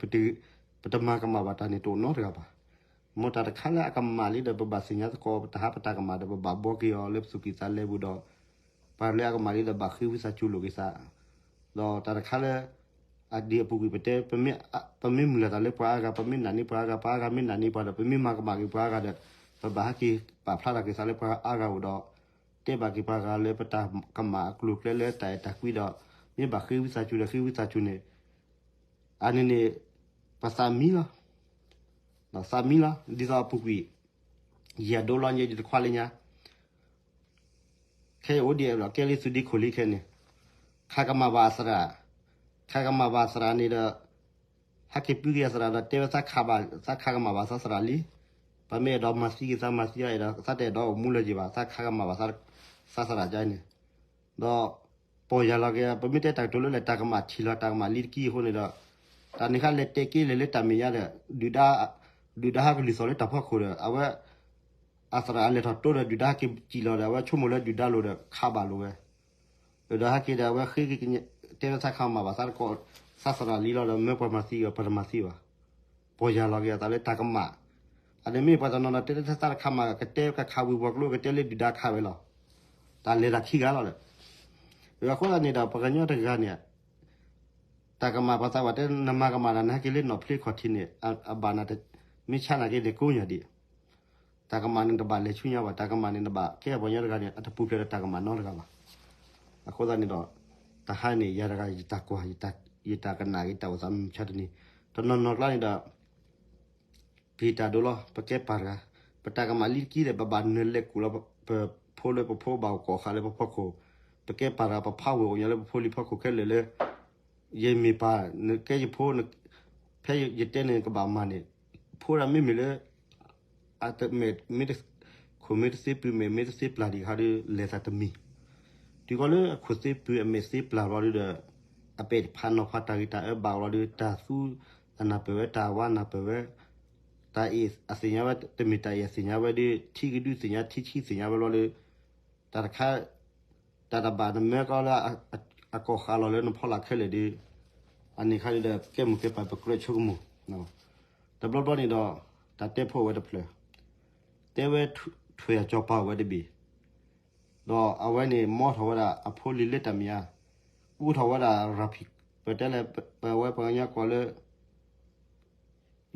ပတမၤကမၣ်ဘၣ်တၢ်န့ၣ်တအိၣ်နီတဂၤဘၣ်. မ်တၢ်တခါလၢအကမၣ်လံဒီး ပဘၣ်သ့ၣ်ညါသကိး ပတၢ်ဟးပတၢ်ကမၣ်ဒီး ပဘၣ်ဘှီက့ၤအီၤလၢပသူၣ်ကံၢ်သးလဲပူၤဒီး ပှၤလၢအကမၣ်လံဒီး ဘၣ်ဃ့ဝံသးစူၤလိာ်က့ၤသး ဒီးတၢ်တခါလၢ ဒ်အပူၤကွံာ်ပတဲ, ပမ့ၢ်မုၢ်လၢ်သးလၢပှၤအါဂၤ, ပမ့ၢ်နာ်န့ၢ်ပှၤအါဂၤ, ပှၤအါဂၤမ့ၢ်နာ်န့ၢ်ပှၤဒီး ပမ့ၢ်မၤကမၣ်က့ၤပှၤအါဂၤဒီး ပဘၣ်ဟဲက့ၤပာ်ဖျါထီၣ်က့ၤသးလၢပှၤအါဂၤအိၣ်ဒီး တဲဘၣ်က့ၤပှၤဂၤလၢပတၢ်ကမၣ်အကျိၤအကျဲလၢတၢ်အဲၣ်တၢ်ကွံဒီး မ့ၢ်ဘၣ်ဃ့ဝံသးစူၤဒီးဃ့ဝံသးစူၤန့ၣ်, အန့ၣ်န့ၣ် ပသးမံလီၤ. သးမံလီၤ ဒ်သိးအပူၤကွံာ် ယဲၢ်ဒိလီၤညါ ယတခွါလၢညါ ခဲအံၤအိၣ်ဒံးဒီး ကဲလံသုးဒ့ခိၣ်လံခဲန့ၣ်, ခးကမၣ်ဘၣ်အသရၣ်, ခးကမၣ်ဘၣ်သရၣ်န့ၣ်ဒီး ဟဲက့ၤပုၢ်က့ၤအသရၣ်ဒီး တဲဝဲသးခးကမၣ်ဘၣ်သးသရၣ်လံ. ပမ့ၢ်အဲၣ်ဒိးမၤသံက့ၤသးမၤသံအီၤဒီး သးတအဲၣ်ဒိးအိၣ်မူလၢၤက့ၤဘၣ်, သးခးကမၣ်ဘၣ် သးသရၣ်ကန့ၣ်, ဒီး ပီၢ်ယၢ်လီၤက့ၤ ပမ့ၢ်တဲတၢ်ကတိၤလၢလဲၣ် တၢ်ကမၣ်ထံၣ်လီၤ တၢ်ကမၣ်လံတကံအဃိန့ၣ်ဒီး တၢ်န့ၣ်ခါလဲၤတဲက့ၤလဲၤလၢတၢ်မဲာ်ညါဒီး ဒုၣ်ဒါ ဒုၣ်ဒါဟဲကလုၢ်သီၣ်လၢတၢ်ဖီခိၣ်ဒီး အဝဲ အသရၣ်အလဲၤထီၣ်တိဒီး ဒုၣ်ဒါဟဲက့ၤစံၣ်လီၤဒီး အဝဲဆိကမိၣ်လၢဒုၣ်ဒါလိၤဒီး ခးဘၣ်လိာ်ဝဲ, ဒီးဟဲက့ၤဒီး အဝဲဃ့က့ၤ တဲဝဲသးခးမၣ်ဘၣ်သးတကိး သးသရၣ်လံလီၤဒီး မ့ၢ်ပှၤမၤသံအီၤ ပှၤတမၤသံဘၣ်. ပီၢ်ယၢ်လီၤက့ၤအသးလၢတၢ်ကမၣ်, အန့ၣ်မ့ၢ်ပှၤတနီၤနီၤတဲလၢသးတခးမၣ် ကတဲကခးဝံၤပှၤကျိ ကတဲလၢဒုၣ်ဒါခးဝဲလီၤ. တၢ်လဲၤတၢ်ခံဂၤလီၤဒီး အဃိသတးန့ၣ်ဒီး ပှၤကညီတဂၤန့ၣ် တၢ်ကမၣ်ပှၤသးပှၢ်တဲ နမၤကမၣ်ဒီး နဟဲက့ၤလၢနီၣ်ဖျ့ခီၣ်ထံးန့ၣ် အဘၣ်နၤ မ့ၢ်ဆါနာ်က့န့ၣ် ကိးညါဒံး တၢ်ကမၣ်န့ၣ်တဘၣ်လဲၤဆူညါဘၣ်, တၢ်ကမၣ်န့ၣ်တဘၣ် ကဲပှၤကညီတဂၤန့ၣ် အတပူၤဖျဲးဒီးတၢ်ကမၣ်နီတဂၤဘၣ်. အဃိသတးန့ၣ်ဒီး တဟါန့ၣ် ယၤတဂၤယတၢ်ကွၢ် ယတၢ်ကနၣ် ယတၢ်အိၣ်သးမုၢ်မဆါတနံၤ တနီၤနီၤကျါန့ၣ်ဒီး ပျံၤတၢ်ဒိလီၤ ပကဲပၢ်တဂၤ, ပတၢ်ကမၣ်လံတကံဒီး ပဘၣ်နုာ်လဲၤကူၣ်လီၤ ပဖိလၢပဖိ ဘၣ်အိၣ်ကိးဃာ်လၢပဖီခိၣ်, ပကဲပၢ်တဂၤ ပဖးဝဲၢ်အိၣ်ညီလၢပဖိလံၤဖီခိၣ်ခဲလၢာ်လၢ ယမ့ၢ်ပၢ် နကဲယဖိ ဖဲယတဲန့ၣ် နကဘၣ်မၤန့ၣ်, ဖိဒၣ်မ့မ့ၢ်လၢ အတမဲာ် မ့ၢ်တ ခိၣ်မ့ၢ်တသ့ပုၢ်မဲာ်မ့ၢ်တသ့ပျၢ်ဒံးခါဒီး လဲၤသးတမံၤ, တုၤဃီလၢအခိၣ်သ့ပုၢ်အမဲာ်သ့ပျၢ်ဘျီဒုဒီး အပဲာ်တဖးနီၤဖးတၢ်ဂ့ၤတၢ်အၢဘၣ်ဘျီဒု တၢ်သူအနၢ်ပၢၢ်ဝဲ တၢ်ဝါနၢ်ပၢၢ်ဝဲ, တၢ်အ့ၣ်အသ့ၣ်ညါဝဲ တမ့ၢ်တၢ်အ့ၣ်အသ့ၣ်ညါဝဲဒီး ထံကဒုသ့ၣ်ညါ ထံဆံးသ့ၣ်ညါဝဲဘျီဒီး တၢ်တခါ တၢ်တဘၣ်နမၢကီလၢ အကိးဃာ်လီၤလၢနဖီလာ်ခဲလၢာ်ဒီး အန့ၣ်ခါန့ၣ်ဒီး ကဲမိၢ်ကဲပၢ်ပကြၢးဆိကမိၣ်, တဘျီဘျီန့ၣ်ဒီး တၢ်တဲဖိအိၣ်ဝဲတဖျၢၣ်, တဲဝဲထွဲၣ်အစီၤပၤအိၣ်ဝဲတဘ့ၣ်, ဒီးအဝဲန့ၣ် မီထီၣ်ဝဲဒၣ်အဖိလံၤလၢတၢ်မဲာ်ညါ, အူထီၣ်ဝဲဒၣ်ရၤဖံး, ပတဲလၢ ပဝဲပှၤကညီကိးလၢ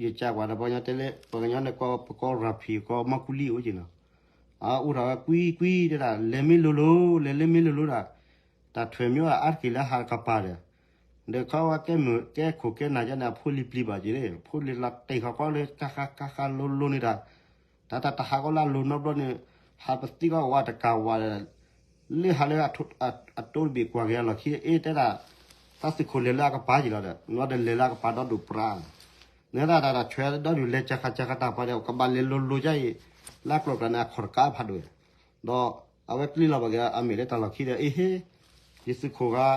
ယကးကွၢ်ဒီးပှၤကညီတဲလၢ ပှၤကညီန့ၣ်ကီး ပကိးရၤဖံး ကိးမီကူလံအိၣ်က့ၤနီၤ, အအူထီၣ်ဝဲကွံကွံတဲဒၣ် လဲၤမ့ၢ်လိၤလိၤ လဲၤလၢမ့ၢ်လိၤလိၤဒၣ်, တၢ်ထွဲၣ်မ့ၢ်အါတက့ၢ်လၢဟးကပၤဒီး, ဒီးခီဝဲကဲမုၢ်ကဲခိၣ်ကဲနၢ်ယါန့ၣ် အဖိလံၤပျံၤဘၣ်က့ၤန့ၣ် ဖိလံၤလီၤတ့ၢ်ဃီၤကီလၢကါဃါကါဃါလိၤလိၤန့ၣ်ဒၣ်, တၢ်တၢ်တဟးကီလၢအလိၤနီတဘျီန့ၣ် ဟးပသံကီးဝးတကးဝးဒီး လၢဟးလၢ အတိတဘ့ၣ်ကွၢ်က့ၤအလီၢ်ခံ အ့ တဲဒၣ် သးသုးခိၣ်လဲၤလၢအကပၤက့ၤလီၤဒီး နဝဲဒီးလဲၤလၢအကပၤဒီဒိၣ်ပြါ, နသးတၢ်တၢ်ထွဲဒီဒုၣ်လဲၤကၢ်ဃာ်ကၢ်ဃာ်တၢ်ပှၤဒီး ကဘၣ်လဲၤလိၤလိၤကါအံၤ လၢအကျိၤကျါန့ၣ် အခီၣ်တကးဖးဒိၣ်, ဒီးအဝဲကျ့လီၤဘၣ်က့ၤအမဲာ်လၢတၢ်လီၢ်ခံဒီး အ့ဟ့ ယသုးခိၣ်ဂၤ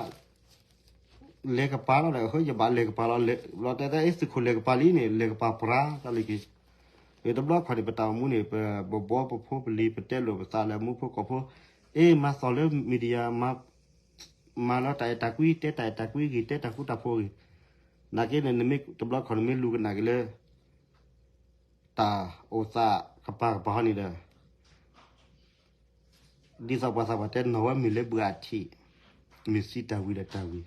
လဲၤကပၤလီၤဒီး အဃိယဘၣ်လဲၤကပၤလီၤ, ဘျီတဲတဲ အ့ သုးခိၣ်လဲၤကပၤလံန့ၣ် လဲၤကပၤပြါတၢ်လၢက့ၤ, တဘျီခီၣ်န့ၣ် ပတၢ်အိၣ်မူန့ၣ် ပဘီပဖိပလံၤ ပတဲလိာ်ပသးလၢမူဖိကီၢ်ဖိ, အ့ မၤသီၣ်လၢ media မၤလီၤတၢ်အဲၣ်တၢ်ကွံ တဲတၢ်အဲၣ်တၢ်ကွံဂ့ၤ တဲတၢ်ဃူတၢ်ဖိးဂ့ၤ, နာ်က့န့ၣ် နမ့ၢ်တဘျီခီၣ်န့ၣ်မ့ၢ်လူၤကနၣ်က့ၤလၢ တၢ်အိၣ်သးကပၤကပၤဟီန့ၣ်ဒီး ဒ်သိးပှၤသးပှၢ်တဲ နီၢ်ဝဲမ့ၢ်လၢဘှးအထံး, မ့ၢ်သံတၢ်ဝံၤဒီးတၢ်ဝံၤ,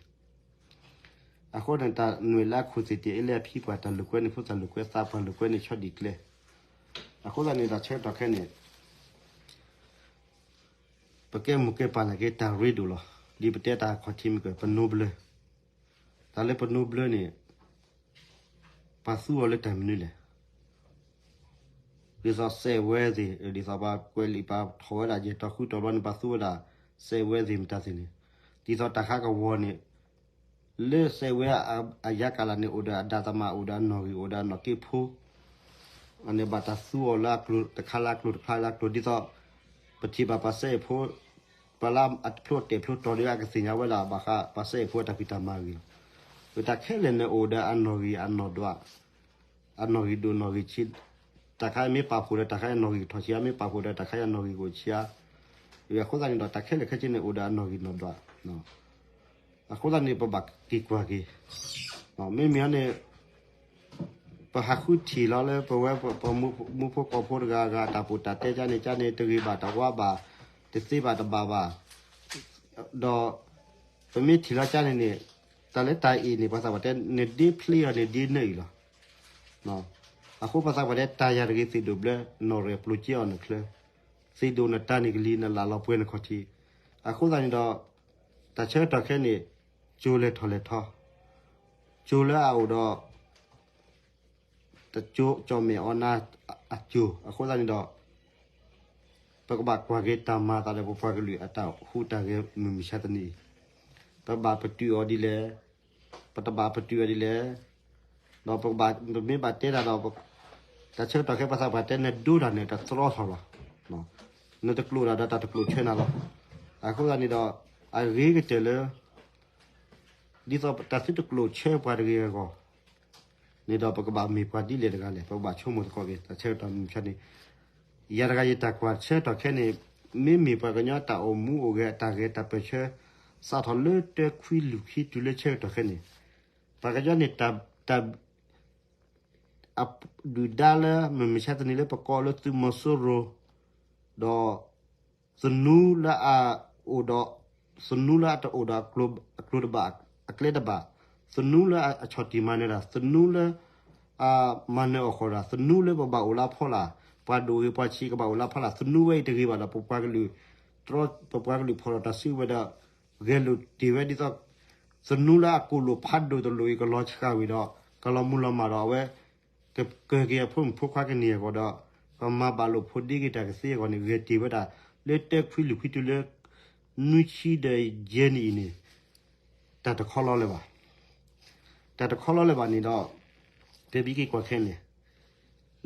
အဃိန့ၣ် တၢ်နွဲၣ်လၢအခိၣ်သ့ၣ်တ့ၢ်အ့လၢအဖံပှၤ တၢ်လိာ်ကွဲန့ၣ် ဖိသၣ်လိာ်ကွဲသးပှၢ်လိာ်ကွဲန့ၣ်ဆီဒံၣ်ကျဲ, အဃိသတးန့ၣ် တၢ်ဆၢကတီၢ်ခဲအံၤန့ၣ် ပကဲမိၢ်ကဲပၢ်နာ်က့ တၢ်ရ့ဒိၣ်လီၤ. ဒ်ပတဲတၢ်ခီၣ်ထံးမ့ၢ်က ပနိဘျၢ, တၢ်လၢပနိဘျၢန့ၣ် ပှၤသူအီၤလၢတၢ်မနုၤလဲၣ်. ဒ်သိးစဲးဝဲသ့ၣ် ဒ်သိးပှၤကွဲးလံာ်ပာ်ထီၣ်ဝဲဒၣ်ယဲၢ်တီၤဃုတီၤဘျီန့ၣ် ပှၤသူဝဲဒၣ်စဲးဝဲသ့ၣ်မတၤသ့ၣ်န့ၣ်, ဒ်သိးတၢ်ဃးကဝီၤန့ၣ် လၢစဲးဝဲအယါကလၤန့ၣ် အိၣ်ဒီးအဒါသမၣ် အိၣ်ဒီးအနီၣ်ဂံၢ် အိၣ်ဒီးအနီၣ်က့ဖိ, အန့ၣ်ဘၣ်တၢ်သူအီၤလၢအကျိၤတခါလၢအကျိၤတခါလၢအကျိၤ ဒ်သိး ပထံၣ်ဘၣ်ပှၤစဲးအ့ၣ်ဖိ ပှၤလၢအဖျိတဲာ်ဖျိတီၤဒီးအကသ့ၣ်ညါဝဲဒၣ် ဘၣ်ဃးပှၤစဲးအ့ၣ်ဖိအတၢ်ဖံးတၢ်မၤဂ့ၤလီၤ. တၢ်ခဲလၢာ်န့ၣ်အိၣ်ဒီးအနီၣ်ဂံၢ်အနီၣ်ဒွး အနီၣ်ဂံၢ်ဒိၣ်နီၣ်ဂံၢ်ဆံး, တၢ်ခါအံၤမ့ၢ်ပာ်ဖှိၣ်ဒီးတၢ်ခါအံၤအနီၣ်ဂံၢ်ကထီၣ်ဆံးဧါ, မ့ၢ်ပာ်ဖှိၣ်ဒီးတၢ်ခါအံၤအနီၣ်ဂံၢ်ကအိၣ်ဆံးဧါ. အဃိသတးန့ၣ်ဒီး တၢ်ခဲလၢာ်ခဲဆ့န့ၣ် အိၣ်ဒီးအနီၣ်ဂံၢ်နီၣ်ဒွး, အဃိသတးန့ၣ် ပဘၣ်က့ၤကွၢ်က့ၤ, မ့မ့ၢ်န့ၣ် ပဟးဃုထံၣ်လီၤလၢပဝဲပမူဖိကီၢ်ဖိတဂၤဂၤ တၢ်ပူၤတၢ်တဲကန့ၣ် ကန့ၣ် တဂ့ၤဘၣ်တဝါဘၣ်, တသ့ဘၣ်တဘၣ်ဘၣ်, ဒီး ပမ့ၢ်ထံၣ်လီၤကန့ၣ်န့ၣ် တၢ်လၢတၢ်အံၤန့ၣ် ပှၤသးပှၢ်တဲ နဒ့ဖျ့အီၤန့ၣ်ဒ့နၢအံၤလီၤ. အဃိပှၤသးပှၢ်တဲ တၢ်ယၤတဂ့ၤသ့ၣ်ဒိၣ်ဘျၢ နီၣ်ရဲၣ်ပျိၤက့အီၤနချၢ, သ့ၣ်ဒိၣ်နတၢ်န့ၣ်ကလံၤ နလၢ်လီၤပှဲၤနခီၣ်ထံး. အဃိသတးန့ၣ်ဒီး တၢ်ဆၢကတီၢ်ခဲအံၤန့ၣ် ကၠိလဲၤထီၣ်လဲၤထီ, ကၠိလၢအအိၣ်ဒီး တကၠိ ကၠီၣ်မဲာ်အီနါအကၠိ အဃိသတးန့ၣ်ဒီး ပကဘၣ်ကွၢ်က့ၤတၢ်မၤအသးလၢပပှၤကလုာ်အတၢ်ဟူးတၢ်ဂဲၤမုၢ်မဆါတနံၤအံၤ, ပဘၣ်ပတုာ်အီၤဒ်လဲၣ်, ပတဘၣ်ပတုာ်အီၤဒ်လဲၣ်, ဒီးပကဘၣ် ပမ့ၢ်ဘၣ်တဲတၢ်ဒီး တၢ်ဆၢကတီၢ်ခဲအံၤပှၤသးပှၢ်တဲ နဒိတၢ်န့ၣ်တသရီထီၣ်ဘၣ်, နတကျိာ်တၢ်ဒီးတၢ်တကျိာ်ဆၢနၤလီၤ. အဃိသတးန့ၣ်ဒီး အဂ့ၤကတၢၢ်လၢ ဒ်သိးတၢ်သုတကျိာ်ဆၢပှၤတဂ့ၤအဂီၢ် န့ၣ်ဒီးပကဘၣ်မ့ၢ်ပှၤဒ်လဲၣ်တဂၤလဲၣ်, ပကဘၣ်ဆိကမိၣ်သကိးက့ၤ တၢ်ဆၢကတီၢ်မုၢ်မဆါန့ၣ်, ယၤတဂၤယတၢ်ကွၢ်ဆၢကတီၢ်ခဲအံၤန့ၣ် မ့မ့ၢ်ပှၤကညီတၢ်အိၣ်မူအိၣ်ဂဲၤ တၢ်ဂဲၤတၢ်ပၢၢ်ဆၢ စးထီၣ်လၢတၢခွံလွံၢ်ခံတုၤလၢဆၢကတီၢ်ခဲအံၤန့ၣ်, ပှၤကညီန့ၣ် တၢ် အဒုၣ်ဒါလၢမုၢ်မဆါတနံၤလၢပကိးလၢသုးမီၤစိရိၤ, ဒီး သနူလၢအအိၣ်ဒီး သနူလၢအတအိၣ်ဒီးအကျိၤတဘၣ် အကျဲတဘၣ်, သနူလၢအဆီၣ်တံၢ်မၤနၢၤတၢ်, သနူလၢ အမၤနၢၤအီၣ်ဃီၣ်တၢ်, သနူလၢပဘၣ်အိၣ်လၢဖီလာ်, ပှၤဒိၣ်ဂ့ၤပှၤဆံးကဘၣ်အိၣ်လၢဖီလာ်, သနူဝဲအံၤတဂ့ၤဘၣ်ဒီး ပပှၤကလုာ် တြီ ပပှၤကလုာ်ဖီၣ်ထီၣ်တၢ်စုကဝဲၤဒီး ဂဲၤလိာ်တ့ၢ်ဝဲဒ်သိး သနူလၢအကိၣ်လိာ်ဖးဒိၣ်တလိၣ်အံၤ ကလီၤဆှးဝံၤဒီး ကလီၤမုၢ်လီၤမၢ်ဒီး အဝဲ ကကၢၤက့ၤအဖိမုၣ်ဖိခွါကန့ၢ်အဂီၢ်ဒီး ကမၤဘၣ်လိာ်ဖိးဒ့က့ၤတၢ်ကသ့အဂီၢ်န့ၣ် ဂဲၤတ့ၢ်ဝဲဒၣ် လၢတၢခွံလွံၢ်ခွံတုၤလၢ နွံဆံဒီးယဲၢ်နံၣ်အံၤန့ၣ် တၢ်တခီလီၤလၢၤဘၣ်. တၢ်တခီလီၤလၢၤဘၣ်န့ၣ်ဒီး ပမ့ၢ်က့ၤကွၢ်ခဲအံၤန့ၣ်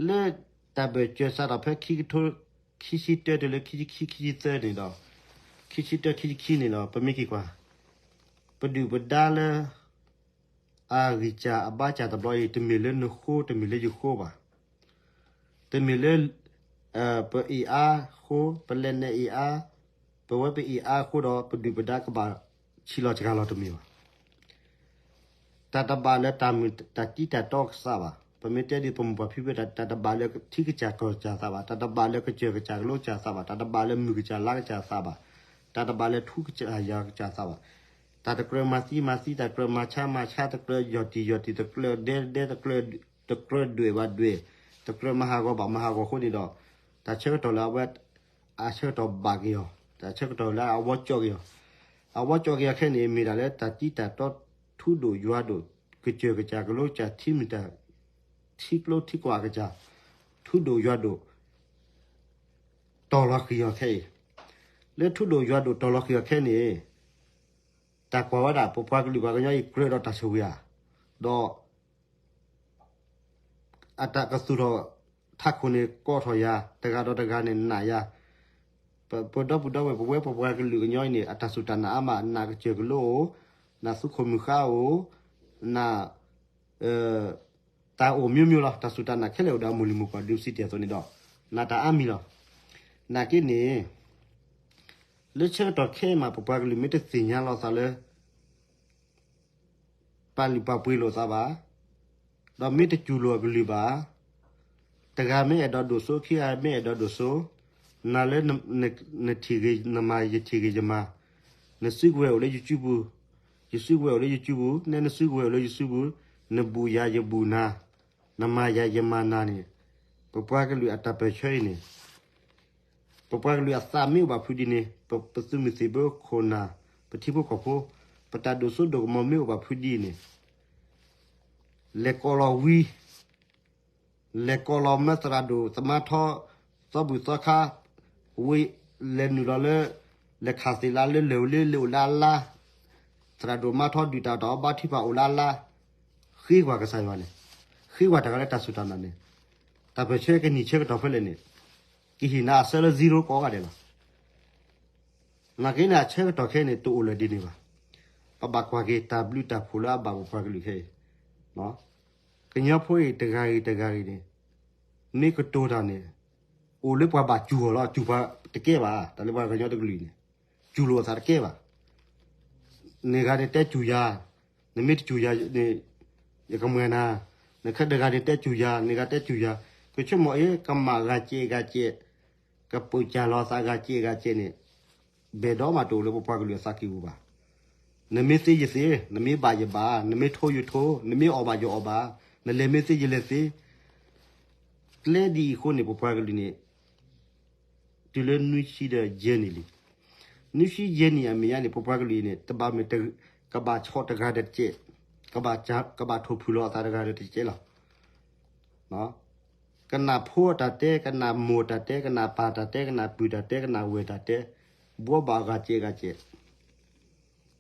လၢတၢ်ဘၢၣ်စၢၤစးထီၣ်ဖဲခံကထိ ခံဆံတၢတုၤလၢခံဆံခံ ခံဆံသၢန့ၣ်ဒီး ခံဆံတၢ ခံဆံခံန့ၣ်ဒီး ပမ့ၢ်က့ၤကွၢ် ပဒုၣ်ပဒါလၢ အဂံၢ်စၢ်အဘါစၢ်တဘျီအံၤ တမ့ၢ်လၢနဃိ တမ့ၢ်လၢယဃိဘၣ်. တမ့ၢ်လၢ ပအ့ၣ်အါဃိ ပလဲၤနဲၣ်အ့ၣ်အါ ပဝဲပအ့ၣ်အါဃိဒီး ပဒုၣ်ပဒါကဘၣ်ဆံးလီၤစှၤလီၤတမ့ၢ်ဘၣ်. တၢ်တဘၣ်လၢတၢ်မုာ်တၢ်တံၢ်တၢ်တီကစၢ်ဘၣ်. ပမ့ၢ်တဲဒ်ပမိၢ်ပၢ်ဖံဖုတၢ် တၢ်တဘၣ်လၢထံကစၢ်ကီၢ်ကစၢ်သးဘၣ်, တၢ်တဘၣ်လၢကစၢၢ်ကစၢ်ကလိကစၢ်သးဘၣ်, တၢ်တဘၣ်လၢမုၢ်ကစၢ်လါကစၢ်သးဘၣ်, တၢ်တဘၣ်လၢထူကစၢ်ယွၤကစၢ်သးဘၣ်. တၢ်တကြၢးမၤသံမၤသံ, တၢ်ကြၢးမၤဆါမၤဆါ, တကြၢးယီၢ်တံၢ်ယီၢ်တံၢ်, တကြၢးဒဲဒဲ, တကြၢး တကြၢးဒွဲၣ်ဘၣ်ဒွဲၣ်, တကြၢးမၤဟးဂီၤဘၣ်မၤဟးဂီၤအဃိန့ၣ်ဒီး တၢ်ဆၢကတီၢ်လၢအဝဲ အဆၢကတီၢ်ဘၣ်က့ၤအီၤ, တၢ်ဆၢကတီၢ်လၢအဝဲကၠီက့ၤအီၤ, အဝဲကၠီက့ၤအီၤခဲအံၤန့ၣ် မ့ၢ်ဒၣ်လၢတၢ်တံၢ်တၢ်တီထူဒိၣ်ယွၤဒိၣ်, ကစၢၢ်ကစၢ်ကလိကစၢ်ထံမုၢ်တၢ်, ထံကျိထံကွၢ်ကစၢ်, ထူဒိၣ်ယွၤဒိၣ် တီၤလီၤဃံၤအီၤခဲအံၤ, လၢထူဒိၣ်ယွၤဒိၣ်တီၤလီၤဃံၤအီၤခဲအံၤန့ၣ် တၢ်ကွၢ်ဝဲဒၣ်ပပှၤကလုာ်ပှၤကညီအံၤကြၢးဒီးတၢ်ဆိၣ်ဂ့ၤဧါ, ဒီး အတၢ်ကသူၣ်ထီၣ်ထးခိၣ်န့ၣ် ကိးထီၣ်ယၤ, တဂၤဒီးတဂၤန့ၣ်နာ်ယၤ, ပဒီပုၢ်ဒီဝဲၢ် ပဝဲပပှၤကလုာ်ကညီအံၤန့ၣ် အတၢ်စူၢ်တၢ်နာ်အါမး, နာ်ကစၢၢ်ကလိအိၣ်, နာ်သူခိၣ်မုၢ်ဃါအိၣ်, နာ် တၢ်အိၣ်မျိုးမျိုးလီၤ, တၢ်စူၢ်တၢ်နာ်ခဲလၢာ်အိၣ်ဒီးအမိၢ်လံၤမိၢ်ပှၢ်ဒ်ပစံးတ့ၢ်အသိးန့ၣ်ဒီး နာ်တၢ်အါမံၤလီၤ. နာ်က့န့ၣ် လၢဆၢကတီၢ်ခဲအံၤမး ပပှၤကလုာ်မ့ၢ်တသ့ၣ်ညါလီၤသးလၢ ပာ်လုၢ်ပာ်ပှ့ၤလိာ်သးဘၣ်, ဒီးမ့ၢ်တစူၢ်လိာ်အကလုာ်ဘၣ်, တဂၤမ့ၢ်အဲၣ်ဒိးဒိၣ်စိ ခံဂၤမ့ၢ်အဲၣ်ဒိးဒိၣ်စိ, နာ်လၢ နထံၣ်ဂ့ၤနမၤ ယထံၣ်ဂ့ၤယမၤ, နစုကဝဲၤအိၣ်လၢယစုပူၤ, ယစုကဝဲၤအိၣ်လၢယစုပူၤ, နဲနစုကဝဲၤအိၣ်လၢယစုပူၤ, နဘူးယၤယဘူးနၤ, နမၤယၤယမၤနၤန့ၣ်, ပပှၤကလုာ်အတၢ်ပၢၢ်ဆၢအံၤန့ၣ် ပပှၤကလုာ်အသးမ့ၢ်အိၣ်ဘၣ်ဖုးဒ်န့ၣ်, ပသုးမုၢ်သံၣ်ဘိခိၣ်နၢ်, ပထံဖိကီၢ်ဖိ, ပတၢ်ဒိၣ်စိဒိၣ်ကမီၤမ့ၢ်အိၣ်ဘၣ်ဖုးဒ်အံၤန့ၣ်, လဲၤကိးလီၤဝံ, လဲၤကိးလီၤမၢသရၣ်ဒိၣ်သမါထီ, သီဘူၣ်သီခါ, ဝံ, လဲၤနုာ်လီၤလၢ လဲၤခးသ့ၣ်လါလၢလဲၤဝဲလၢလၢအိၣ်လၢအလါ, သရၣ်ဒိၣ်မါထီဒုၣ်တၢ်တၢ်အီဘါထံဖးအိၣ်လၢအလါ, ဃ့ကွၢ်ကစၢ်ယွၤန့ၣ်, ဃ့ကွၢ်တၢ်ဂၤလၢတၢ်စူၢ်တၢ်နာ်န့ၣ်, တၢ်ပၢၢ်ဆၢကနံၣ်ဆၢကတီၢ်ဖဲလဲၣ်န့ၣ်, ကဟ့ၣ်နၤအဆၢလၢ zero ကိးဂၤဒဲးလီၤ. နာ်က့န့ၣ် အဆၢကတီၢ်ခဲအံၤန့ၣ် တအိၣ်လၢၤဒ်န့ၣ်ဘၣ်. ပဘၣ်ကွၢ်က့ၤတၢ်ဘျုးတၢ်ဖှိၣ်လၢအဘၣ်ပပှၤကလုာ်ခဲအံၤ, ကညီဖိအံၤတဂၤဂ့ၤတဂၤဂ့ၤန့ၣ်, မ့ၢ်ကတိၤတၢ်န့ၣ်, အိၣ်လၢပှၤဘၣ်စူၢ်အီၤလီၤ, စူၢ်ပှၤတကဲဘၣ်, တၢ်လၢပှၤကညီတကလုာ်အံၤန့ၣ်, စူၢ်လိာ်အသးတကဲဘၣ်. နဂၤန့ၣ်တဲစူၢ်ယၤ, နမ့ၢ်တစူၢ်ယၤန့ၣ်, ယကမှဲၤနၤ, နခဲတဂၤန့ၣ်တဲစူၢ်ယၤ, နဂၤတဲစူၢ်ယၤ, ကဆိကမိၣ်အ့ၣ် ကမၣ်ဂၤစဲးဂၤစဲး, ကပၢၢ်စၢ်လီၤသးဂၤစဲးဂၤစဲးန့ၣ်, ဘဲၣ်ဒီးမးတအိၣ်လၢပပှၤကလုာ်အသးကံၢ်ပူၤဘၣ်. နမ့ၢ်သ့ယသ့, နမ့ၢ်ဘၣ်ယဘၣ်, နမ့ၢ်ထိယထိ, နမ့ၢ်အီၣ်ဘၣ်ယအီၣ်ဘၣ်, နလဲၤမ့ၢ်သ့ယလဲၤသ့. ကျဲဒ်အံၤအဃိန့ၣ် ပပှၤကလုာ်န့ၣ် တုၤလၢနွံဆံဒီးယဲၢ်နံၣ်လံ. နွံဆံယဲၢ်နံၣ်အမဲာ်ညါန့ၣ် ပပှၤကလုာ်အံၤန့ၣ် တဘၣ်မ့ၢ် ကဘၣ်ဆီၣ်တဂၤဒီးတကဲး, ကဘၣ် ကဘၣ်ထိၣ်ဖှူလီၤအသးတဂၤဒီးတကဲးလီၤ. ကနၣ်ဖိအတၢ်တဲ, ကနၣ်မိၢ်တၢ်တဲ, ကနၣ်ပၢ်တၢ်တဲ, ကနၣ်ပုၢ်တၢ်တဲ, ကနၣ်ဝဲၢ်တၢ်တဲ, ဘှီဘၣ်ဂၤကဲးဂၤကဲး.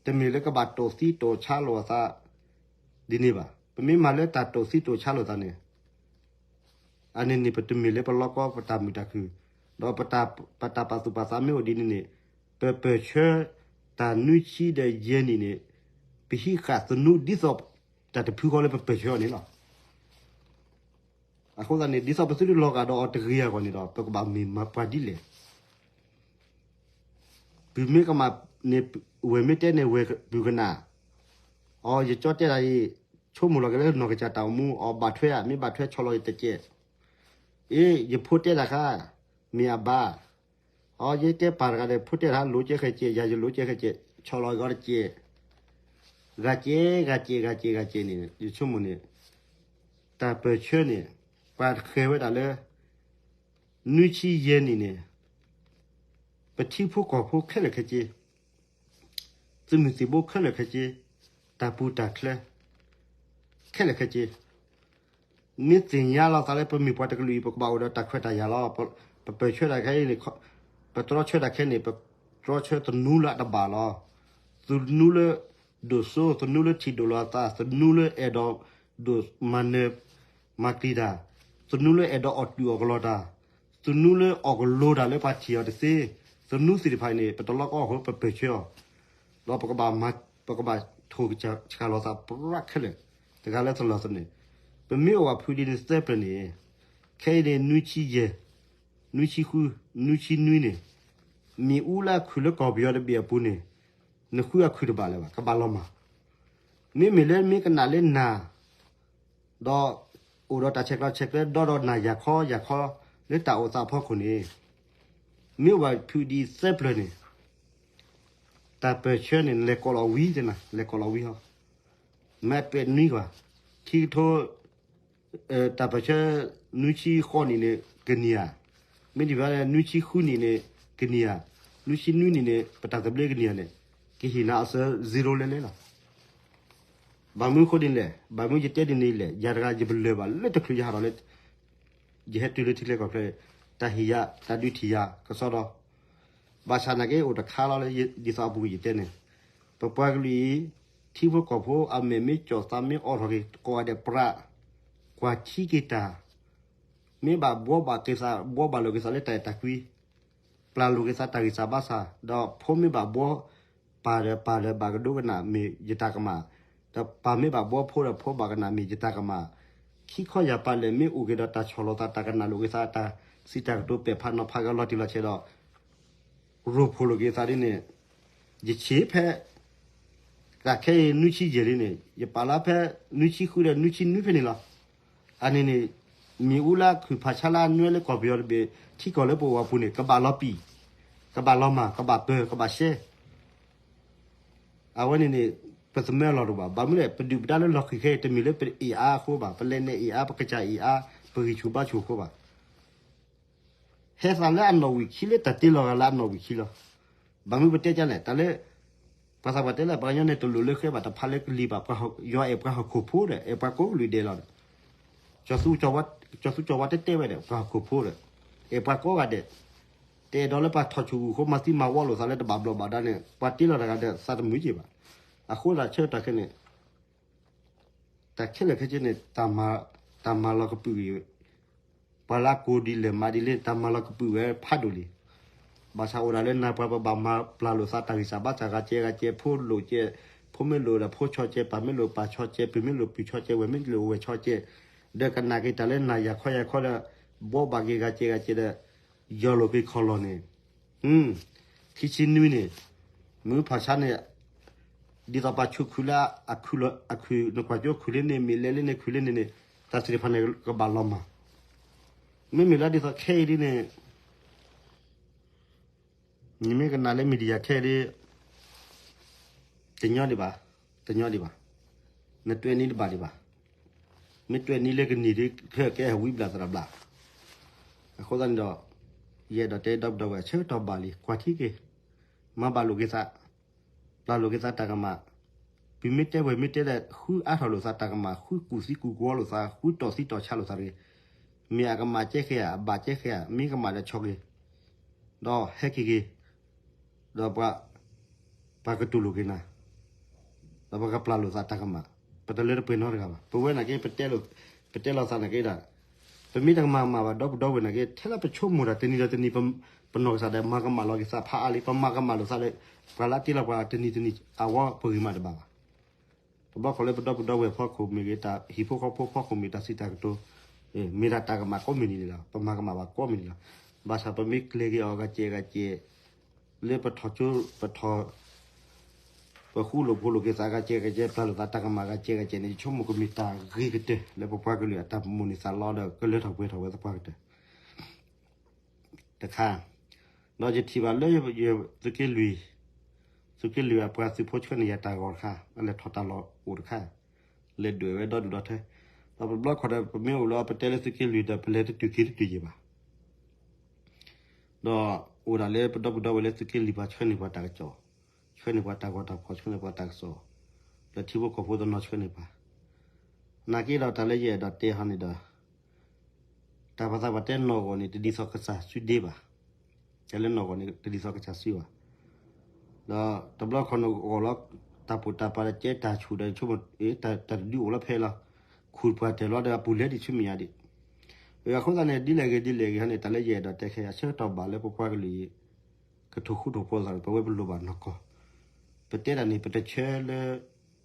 တမ့ၢ်လၢကဘၣ်တိာ်သံတိာ်ဆါလိာ်အသးဒ်န့ၣ်ဘၣ်. ပမ့ၢ်မၤလၢတၢ်တိာ်သံတိာ်ဆါလိာ်သးန့ၣ် အန့ၣ်န့ၣ် ပတမ့ၢ်လၢပလီကီပတၢ်မုာ်တၢ်ခုၣ်, ဒီးပတၢ်ပာ်သူၣ်ပာ်သးမ့ၢ်အိၣ်ဒ်န့ၣ်န့ၣ်, ပပၢၢ်ဆၢတၢ်နွံဆံဒီးယဲၢ်နံၣ်န့ၣ်, ပဟံးဃာ်သနူဒ်သိးတၢ်တဖုဃီလၢပပၢၢ်ဆၢအီၤန့ၣ်လီၤ. အဃိသတးန့ၣ် ဒ်သိးပသုတလီၤဂာ်ဒီးအီၤတဂ့ၤအဂီၢ်န့ၣ်ဒီး ပကဘၣ်မ့ၢ်မၤပှၤဒ်လဲၣ်. ပုၢ်မ့ၢ်ကမၣ်န့ၣ် ဝဲၢ်မ့ၢ်တဲန့ၣ်ဝဲၢ်ပုၢ်ကနၣ်, အီ ယကၠီတဲတၢ်အံၤ ဆိကမိၣ်လီၤက့ၤလၢနီၢ်ကစၢ်တၢ်အိၣ်မူ, အီ ဘၣ်ထွဲဧါ, မ့ၢ်ဘၣ်ထွဲဆီၣ်လီၤယတကဲး. အ့ ယဖိတဲတၢ်ခါ မ့ၢ်အဘၣ်, အီ ယတဲပၢ်တဂၤဒီး ဖိတဲတၢ်ခါ လိကဲဃဲကဲး, ယၤယလိကဲဃဲကဲး, ဆီၣ်လီၤအီၤတကဲး. ဂၤကဲး ဂၤကဲး ဂၤကဲး ဂၤကဲးန့ၣ် ယဆိကမိၣ်န့ၣ် တၢ်ပၢၢ်ဆၢန့ၣ် ပှၤဃဲၤဝဲဒၣ်လၢ နွံဆံယဲၢ်နံၣ်န့ၣ် ပထံဖိကီၢ်ဖိခဲလၢာ်ခဲဆ့, သုးမုၢ်သံၣ်ဘိခဲလၢာ်ခဲဆ့, တၢ်ပူၤတၢ်ချၢ ခဲလၢာ်ခဲဆ့, မ့ၢ်သ့ၣ်ညါလီၤသးလၢပမ့ၢ်ပှၤတကလုာ်အံၤ ပကဘၣ်အိၣ်ဒီးတၢ်ခွဲးတၢ်ယာ်လီၤ. ပပၢၢ်ဆၢတၢ်ခဲအံၤန့ၣ် ပတြီဆၢတၢ်ခဲန့ၣ် ပတြီဆၢသနူလၢအတဘၣ်လီၤ. သနူလၢဒိၣ်စိ, သနူလၢထံၣ်ဒိၣ်လီၤအသး, သနူလၢအဲၣ်ဒိးဒိၣ်မၤနၢၤ မၤက့ၤတၢ်, သနူလၢအဲၣ်ဒိးအီၣ်တုာ်အီၣ်ကလီတၢ်, သနူလၢအီၣ်ကလိတၢ်လၢပှၤထံၣ်အီၤတသ့, သနူသ့ၣ်တဖၣ်န့ၣ် ပတလီကီအီၤအဃိ ပပၢၢ်ဆၢအီၤ, ဒီးပကဘၣ် ပကဘၣ်ထိၣ်ဆှၣ်လီၤသးပြးခဲလၢာ်, တဂၤလၢသလီၤသန့ၣ်, ပမ့ၢ်အိၣ်ဘၣ်ဖုးဒ်န့ၣ်သၢပျၢၤန့ၣ်, ခဲအံၤန့ၣ် နွံဆံယဲၢ်, နွံဆံဃု, နွံဆံနွံန့ၣ်, မ့ၣ်အူလၢအခုၣ်လၢကီၢ်ပယီၤတဘ့ၣ်အပူၤန့ၣ်, နဃုအခုၣ်တဘၣ်လၢၤဘၣ်, ကဘၣ်လီၤမၢ်. မ့မ့ၢ်လၢမ့ၢ်ကနၣ်လၢနၤ ဒီးအိၣ်ဒီးတၢ်ဆဲးကျိးဆဲးကျၢ ဒီဒီးနၤယၤခီယၤခီ လၢတၢ်အိၣ်သးအဖီခိၣ်န့ၣ်, မ့ၢ်အိၣ်ဘၣ်ဖုးဒ်သၢပျၢၤန့ၣ်, တၢ်ပၢၢ်ဆၢန့ၣ် နလဲၤကိးလီၤဝံၤတနၤ လဲၤကိးလီၤဝံၤဟီ, မ့ၢ်ပဲာ်နွံကွၢ်, ခံကထိ တၢ်ပၢၢ်ဆၢ နွံဆံဃိးနံၣ်န့ၣ် ကနံၤဧါ, မ့ၢ်ဒ်ဘၣ် နွံဆံဃုနံၣ်န့ၣ် ကနံၤဧါ, နွံဆံနွံနံၣ်န့ၣ် ပတၢ်သဘျ့ကနံၤဧါန့ၣ်, ကဟ့ၣ်နၤအစၢ zero လဲၤလဲၤလီၤ. ဘၣ်မနုၤအဃိန့ၣ်လဲၣ်, ဘၣ်မနုၤယတဲဒ်န့ၣ်လဲၣ်, ယၤတဂၤ ယပလၢၢ်ဘၣ်လၢတချုးယဟးထီၣ်လၢ ယဟဲတုၤလၢထံချၢကီၢ်ချၢ, တၢ်ဟ့ၣ်ယၤ တၢ်ဒုးထံၣ်ယၤ ကစီဒီ, ဘၣ်ဆၣ်နာ်က့အိၣ်တခါလီၤလၢ ဒ်သိးအပူၤကွံာ်ယတဲန့ၣ်, ပပှၤကလုာ်အံၤ ထံဖိကီၢ်ဖိအမဲာ်မ့ၢ်ကၠီၣ်သးမ့ၢ်အိးထီၣ်က့ၤ ကိးဂၤဒဲးပြး, ကွၢ်ထံက့ၤတၢ်, မ့ၢ်ဘၣ်ဘှီဘၣ်က့ၤသး ဘှီဘၣ်လိာ်က့ၤသးလၢတၢ်အဲၣ်တၢ်ကွံ, ပျၢ်လိာ်က့ၤသးတၢ်ဂံၢ်စၢ်ဘါစၢ်, ဒီးဖိမ့ၢ်ဘၣ်ဘှီပၢ်ဒီး ပၢ်ဒီးဘၣ်ကဒိကနၣ်မ့ၢ်ယတၢ်ကမၣ်, ဒီးပၢ်မ့ၢ်ဘၣ်ဘှီဖိဒီး ဖိဘၣ်ကနၣ်မ့ၢ်ယတၢ်ကမၣ်, ခံခီယၢ်ပၤလဲၣ် မ့ၢ်အိၣ်က့ၤဒီးတၢ်ဆီၣ်လီၤသး တၢ်ကနၣ်လိာ်က့ၤသး တၢ်စံးတၢ်ကတိၤပဲာ်ဖးနီၤဖးကလီၤတံၢ်လီၤဆဲးဒီး ရိဖှိၣ်လိာ်က့ၤသးဒ်န့ၣ်, ယဆံးဖဲ တၢ်ခဲအံၤနွံဆံယဲၢ်လံန့ၣ် ယပာ်လီၤဖဲ နွံဆံဃုဒီးနွံဆံနွံဖဲန့ၣ်လီၤ. အန့ၣ်န့ၣ် မ့ၣ်အူလၢခုၣ်ဖးဆါလၢအနွဲလၢကီၢ်ပယီၤတဘ့ၣ် ထံကီၢ်လၢပအိၣ်အပူၤန့ၣ် ကဘၣ်လီၤပံာ်, ကဘၣ်လီၤမၢ်, ကဘၣ်ပၢၤ, ကဘၣ်ရှဲ အဝဲန့ၣ်န့ၣ် ပသမၢအလီၢ်တအိၣ်ဘၣ်. ဘၣ်မနုၤလဲၣ် ပဒုၣ်ပဒါလၢလီၢ်ခံခဲအံၤ တမ့ၢ်လၢပအ့ၣ်အါအဃိဘၣ်, ပလဲၤနဲၣ်အ့ၣ်အါ, ပကစၢ်အ့ၣ်အါ, ပဂံၢ်ဆူၣ်ဘါဆူၣ်အဃိဘၣ်. ဟဲသးလၢအနီၣ်ဝံာ်ခံလၢတၢ်တ့လီၤဂာ်လၢအနီၣ်ဝံာ်ခံလီၤ. ဘၣ်မနုၤပတဲကလဲၣ်, တၢ်လၢ ပှၤသးပှၢ်တဲလၢ ပှၤကညီန့ၣ် တလိၣ်လၢဃဲဘၣ် တဖးလၢကလံၤဘၣ်, ပှၤယွၤအဲၣ်ပှၤဟီၣ်ခိၣ်ဖိဒီး အဲၣ်ပှၤကိးကလုာ်ဒဲးလီၤဒီး ကၠီၤသူကၠီၤဝါတဲတဲဝဲဒီး ပှၤဟီၣ်ခိၣ်ဖိဒီး အဲၣ်ပှၤကိးဂၤဒဲး, တအဲၣ်ဒိးလၢပှၤထီၣ်ဆူၣ်အုၣ်ဃိ မၤသံမၤဝီလိာ်သးလၢတဘၣ်ဘျီးဘၣ်ဒါန့ၣ် ပှၤတ့လီၤတဂၤဒီး သးတမုာ်က့ၤဘၣ်. အဃိသတးဆၢတၢ်ခဲန့ၣ် တၢ်ခဲလၢာ်ခဲဆ့န့ၣ် တၢ်မၤလီၤကပုာ်ဂ့ၤ ပှၤလၢအကိးဒ်လဲၣ်မၤဒ်လဲၣ် တၢ်မၤလီၤကပုာ်ဝဲဖးဒိၣ်လံ. ဘၣ်ဆၣ်အိၣ်ဒၣ်လၢနၤပှၤပဘၣ်မၤပျၢ်လိာ်သးတၢ်ဂံၢ်စၢ်ဘါစၢ်ဂၤကဲဂၤကဲ ဖိလိာ်ကဲ ဖိမ့ၢ်လိာ်ဒီးဖိဆီကဲ ပၢ်မ့ၢ်လိာ်ပၢ်ဆီကဲ ပုၢ်မ့ၢ်လိာ်ပုၢ်ဆီကဲ ဝဲၢ်မ့ၢ်လိာ်ဝဲၢ်ဆီကဲ ဒီးကနၣ်က့ၤတၢ်လၢနၤယၤခီယၤခီဒီး ဘှီဘၣ်က့ၤဂၤကဲဂၤကဲဒီး ယီၤလိာ်က့ၤခီၣ်လီၢ်န့ၣ် ခံဆံနွံန့ၣ် မ့ၣ်အူဖးဆါန့ၣ် ဒ်သိးပှၤဆူခုၣ်လၢ အခုၣ် နကွၢ်ကၠိခုၣ်လၢန့ၣ် မ့ၢ်လဲၤလၢန့ၣ်ခုၣ်လၢန့ၣ်န့ၣ် တၢ်သ့ၣ်တဖၣ်န့ၣ်ကဘၣ်လီၤမၢ်. မ့မ့ၢ်လၢဒ်သိးခဲအံၤဒ်န့ၣ် နမ့ၢ်ကနၣ်လၢ media ခဲအံၤဒ် တညီဒံးဘၣ်, တညီဒံးဘၣ်, နတွဲနံတဘၣ်ဒံးဘၣ်, မ့ၢ်တွဲနံလၢကနံၤဒ်ခဲကဲဝံဘျၣ်သရၣ်ဘျၣ်, အဃိသတးန့ၣ်ဒီး ယအဲၣ်ဒိးတဲဒီပုၢ်ဒီဝဲၢ်အဆၢကတီၢ်ဘၣ်လံ ကွၢ်ထံက့ၤ, မၤဘၣ်လိာ်က့ၤသး, ပျၢ်လိာ်က့ၤသးတၢ်ကမၣ်, ပမ့ၢ်တဲဝဲမ့ၢ်တဲလဲၣ် ဃုအါထီၣ်လိာ်သးတၢ်ကမၣ် ဃုကူၣ်သံကူၣ်ကဝီလိာ်သး ဃုတီၢ်သံတီၢ်ဆါလိာ်သးတဂ့ၤ, မ့ၢ်အကမၣ်ကဲဃဲဧါ အဘၣ်ကဲဃဲဧါ မ့ၢ်ကမၣ်ဒီးဆီက့ၤ, ဒီးဟဲက့ၤက့ၤ ဒီးပှၤ ပှၤကတူၢ်လိာ်က့ၤနၤ, ဒီးပှၤကပျၢ်လိာ်သးတၢ်ကမၣ်, ပတလၢတပှဲၤနီတဂၤဘၣ်. ပဝဲနာ်က့ ပတဲလိာ်သးနာ်က့ဒၣ်, ပမ့ၢ်တကမၣ်ကမၣ်ဘၣ် ဒီပုၢ်ဒီဝဲၢ်နာ်က့ ထဲလၢပဆိကမိၣ်တၢ်တနံၤဒီးတနံၤ ပနီၢ်ကစၢ်ဒၣ် မၤကမၣ်လီၤက့ၤသးဖးအါလံ, ပမၤကမၣ်လိာ်သးလၢ ပှၤလၢအတ့လီၤပှၤတနံၤတနံၤ အဝဲပဂ့ၤမးတဘၣ်ဘၣ်. တဘျီခီလၢပဒီပုၢ်ဒီဝဲၢ်ဖီခိၣ်မ့ၢ်ဂ့ၤ တၢ်ဟံၣ်ဖိဃီဖိဖီခိၣ်မ့ၢ်တၢ်စံးတၢ်ကတိၤ, မ့ၢ်ဒၣ်တၢ်ကမၣ်ကိးမုၢ်နံၤန့ၣ်လီၤ. ပမၤကမၣ်ဘၣ်ကိးမုၢ်နံၤလီၤ. ဘၣ်ဆၣ်ပမ့ၢ်ကျဲၤက့ၤအီၤဂၤကဲးဂၤကဲး လၢပထီၣ်ကၠိ ပထီၣ် ပဃူလိာ်ဖိးလိာ်က့ၤသးဂၤကဲးဂၤကဲး ပျၢ်လိာ်သးတၢ်ကမၣ်ဂၤကဲးဂၤကဲးန့ၣ် ယဆိကမိၣ်ကမ့ၢ်တၢ်ဂ့ၤကတၢၢ် လၢပပှၤကလုာ်အတၢ်ပမိၣ်န့ၢ်သးလီဒီး ကလၢထီၣ်ပှဲၤထီၣ်ဝဲသပှၢ်ကတၢၢ် တခါ, ဒီးယထံၣ်ဘၣ်လၢ သုးက့လွံၢ်, သုးက့လွံၢ်အပှၤသုးဖိဆှၢန့ၢ်ယၤတၢ်ဂီၤတခါ, အလဲၤထီၣ်တၢ်လီၢ်အိၣ်တခါ, လဲၤဒွဲၣ်ဝဲဒီဒူၣ်ဒီထၢ, ဒီးပဘျီခီဒီး ပမ့ၢ်အိၣ်လၢပတဲလၢသုးက့လွံၢ်ဒီး ပလဲၤတတုၤက့ၤတတုၤယံၤဘၣ်. ဒီးအိၣ်ဒၣ်လၢပဒီပုၢ်ဒီဝဲၢ်လၢသုးက့လွံၢ်ပှၤဆှၢန့ၢ်ပှၤတၢ်ကစီၣ်, ဆှၢန့ၢ်ပှၤတၢ်ဂီၤတၢ်ဖီၣ် ဆှၢန့ၢ်ပှၤတၢ်ကစီၣ်, ဒီးထံဖိကီၢ်ဖိတနီၤဆှၢန့ၢ်ပှၤ, နာ်က့ဒီးတၢ်လၢယအဲၣ်ဒိးတဲဟီန့ၣ်ဒီး တၢ်ပှၤသးပှၢ်တဲနီၢ်ဂီၢ်န့ၣ် တဒ်သိးကစၢ်စုဒ့ဘၣ်, တၢ်လၢနီၢ်ဂီၢ်န့ၣ် တဒ်သိးကစၢ်စုဘၣ်, ဒီးတဘျီခီနီၢ်ဂီၢ်လီၤ တၢ်ပိာ်တၢ်ပၤဒီးကဲတၢ်ဆူၣ်ဒီးဆိကမိၣ် တၢ်တဒုအိၣ်လီၤဖဲလီၤ, ခူၣ်တပှၢ်တၢၢ်လီၤဒီးအပူၤလဲၤဒံးဆူမဲာ်ညါဒံး, အဃိသတးန့ၣ် ဒ်လဲၣ်ဂ့ၤဒ်လဲၣ်ဂ့ၤဟီန့ၣ် တၢ်လၢယအဲၣ်ဒိးတဲခဲအံၤ အဆၢကတီၢ်ဘၣ်လၢပပှၤကလုာ်အံၤ ကထိၣ်ဃူထိၣ်ဖိးသးန့ၣ် ပဝဲပလိၣ်ဘၣ်နီၢ်ကီၢ်, ပတဲဒၣ်န့ၣ် ပတဆၢလၢ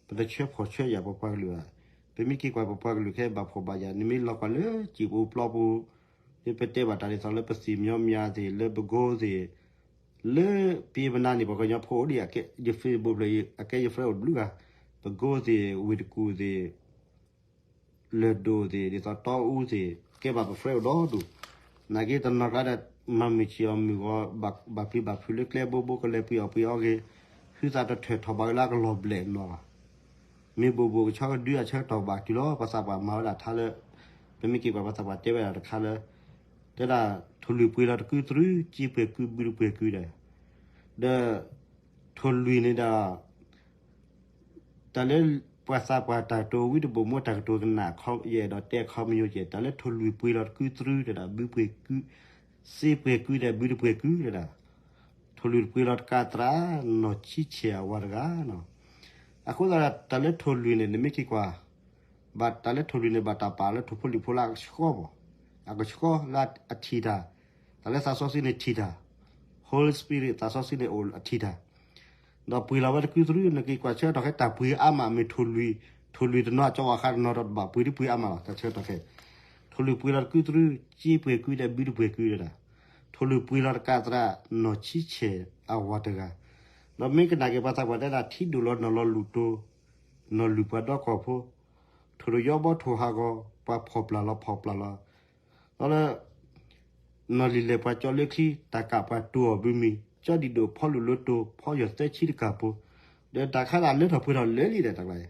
ပတဆၢဖှီၣ်ဆၢယာ်ပပှၤကလုာ်ဘၣ်, ပမ့ၢ်က့ၤကွၢ်ပပှၤကလုာ်ခဲအံၤဘၣ်ဖှီၣ်ဘၣ်ယာ် နမ့ၢ်လီၤကွၢ်လၢစံာ်ပူၤပျီပူၤ, ပတဲဘၣ်တၢ်ဒ်သိးလၢပသံၣ်မညီမညီသ့ၣ် လၢပယံၤပနါန့ၣ် ပှၤကညီဖိအိၣ်ဒံး ယFacebookပူၤဖျဲးအံၤ အကဲယ friend အိၣ်တဘျုးဂၤ, ပကိးသ့ၣ် ဝ့ၢ်တကူၣ်သ့ၣ် လၢၢ်ဒိၣ်သ့ၣ် ဒ်သိးတီအူသ့ၣ် ကဲဘၣ်ပ friend အိၣ်ဒီဒူၣ်, နာ်က့တနီၤကျါဒီး မၤမုာ်ဆံးအီၤမုာ်ဂီၤ ဘၣ်ပျံၤဘၣ်ဖုးလၢကျဲဘိဘိ ကလဲၤပှ့ၤအီၣ်ပှ့ၤအီဂ့ၤ, ဟုသးတထၢၣ်ထီၣ်ဘၣ်လၢအကလီၤဘျဲးနီၤလီၤ, မ့ၢ်ဘိးဘိးကဆီကဒုအဆၢကတီၢ်ဘၣ်တုၤလီၤ ပှၤသးပှၢ်မၤဝဲဒၣ်ထါလၢ ပမ့ၢ်က့ၤကွၢ်ပှၤသးပှၢ်တဲဝဲဒၣ်တခါလၢ တဲဒၣ် ထိၣ်လွံၢ်ပှ့ၤလီၤတကုတြူ က့ပှဲၤကုဘုတပှဲၤကုဒီး ဒီး ထိၣ်လွံၢ်န့ၣ်ဒီး တၢ်လၢပှၤသးပှၢ်တၢ်ကတိၤ ဝံတဘိၣ်မူတၢ်ကတိၤကနၣ် ယအဲၣ်ဒိးတဲအခီပညီကဲ တၢ်လၢထိၣ်လွံၢ်ပှ့ၤလီၤတကုတြူတဲဒၣ် ဘုပှဲၤကု, စ့ပှဲၤကုဒီးဘုတပှဲၤကုတဲဒၣ်, ထိၣ်လွံၢ်တပှ့ၤလီၤတကးသရၣ် နီၢ်ဆံဆဲၣ်အဝၤတဂၤနီၤ, အဃိသတး တၢ်လၢထိၣ်လွံၢ်န့ၣ် နမ့ၢ်က့ၤကွၢ် ဘၣ်တၢ်လၢထိၣ်လွံၢ်န့ၣ် ဘၣ်တၢ်ပာ်လၢထိၣ်ဖိလံၣ်ဖိလၢအကဆှီဘၣ်, အကဆှီလၢအထံၣ်တၢ်, တၢ်လၢသးစီဆှံန့ၣ်ထံၣ်တၢ်, Holy Spirit သးစီဆှံန့ၣ်အိၣ်အထံၣ်တၢ်, ဒီးပှ့ၤလီၤဝဲတကုတြူ နက့ၤကွၢ်ဆၢကတီၢ်ခဲ တၢ်ပှ့ၤအါမး မ့ၢ်ထိၣ်လွံၢ်, ထိၣ်လွံၢ်တနီၤကၠီဝဲဃါတနီၤဒီးတဘၣ်ပှ့ၤဒ်ပှ့ၤအါမးလီၤ တၢ်ဆၢကတီၢ်ခဲ, ထိၣ်လွံၢ်ပှ့ၤလီၤတကုတြူ က့ပှဲၤကုဒီးဘုတပှဲၤကုတဲဒၣ်, ထိၣ်လွံၢ်ပှ့ၤလီၤတကးသရၣ် နီၢ်ဆံဆဲၣ်အဝၤတဂၤ, ဒီးမ့ၢ်ကနၣ်က့ၤပှၤသးပှၢ်တဲဒၣ် ထံဒိၣ်လီၤနီၢ်လီၤလူၢ်တိ, နီၢ်လုၢ်ပှၤဒီကီၢ်ဖိ, ထိၣ်တယီဘီထိၣ်ဟးဂီၤ, ပှၤဖီၣ်ပျၢ်လီၤဖီၣ်ပျၢ်လီၤ, ဒီးလၢ နီၢ်လံၤလဲၢ်ပှၤကၠီလၢချံ တၢ်ကးပှၤတူၢ်အီၤဘုမံၤ, ကၠီဒံၣ်ဒိၣ်ဖီလူၢ်လၢတိၤ ဖီယီၤသၢဆံတကးဖိ, ဒီးတၢ်ခါဒၣ်လၢထီၣ်ပှဲၤထီၣ်လၢလံဒီးတၢ်ကျါအံ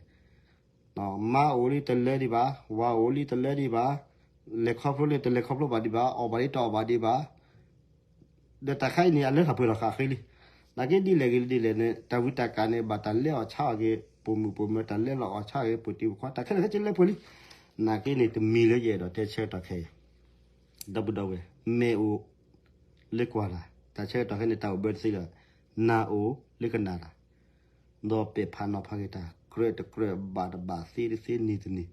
ၤ, မါအိၣ်လံတလၢဒံးဘၣ်, ဝၤအိၣ်လံတလၢဒံးဘၣ်, လဲၤခီဖျိလံတလဲၤခီဖျိဘၣ်ဒံးဘၣ်, အီၣ်ဘၣ်ဒံးတအီၣ်ဘၣ်ဒံးဘၣ် ဒီးတၢ်ခါအံၤန့ၣ် အလၢထီၣ်ပှဲၤထီၣ်ဃၣ်ဃ့လံ. နာ်က့ဒ်လဲၣ်ဂ့ၤဒ်လဲၣ်န့ၣ် တၢ်ဝံတၢ်ကးန့ၣ် ဘၣ်တၢ်လဲအီၣ်ဆါအီၣ်က့ၤ ပိာ်မုၣ်ပိာ်မၢၤ တၢ်လဲလီၤအီၣ်ဆါက့ၤ ပိာ်တံၤပိာ်ခွါ တၢ်ခဲလၢာ်ခဲဆ့လၢပှဲၤလံ. နာ်က့န့ၣ် တမံၤလၢယအဲၣ်ဒိးတဲဆၢကတီၢ်ခဲအံၤ ဒီပုၢ်ဒီဝဲၢ် မဲာ်အိၣ်လၢကွၢ်တၢ်, တၢ်ဆၢကတီၢ်ခဲအံၤန့ၣ် တၢ်အိၣ်ဘၢတသ့ဒီး နၢ်အိၣ်လၢကနၣ်တၢ် ဒီးပဲာ်ဖးနီၤဖးက့ၤတၢ် ကြၢးတကြၢး ဘၣ်တဘၣ် သ့တသ့ နံၤတနံ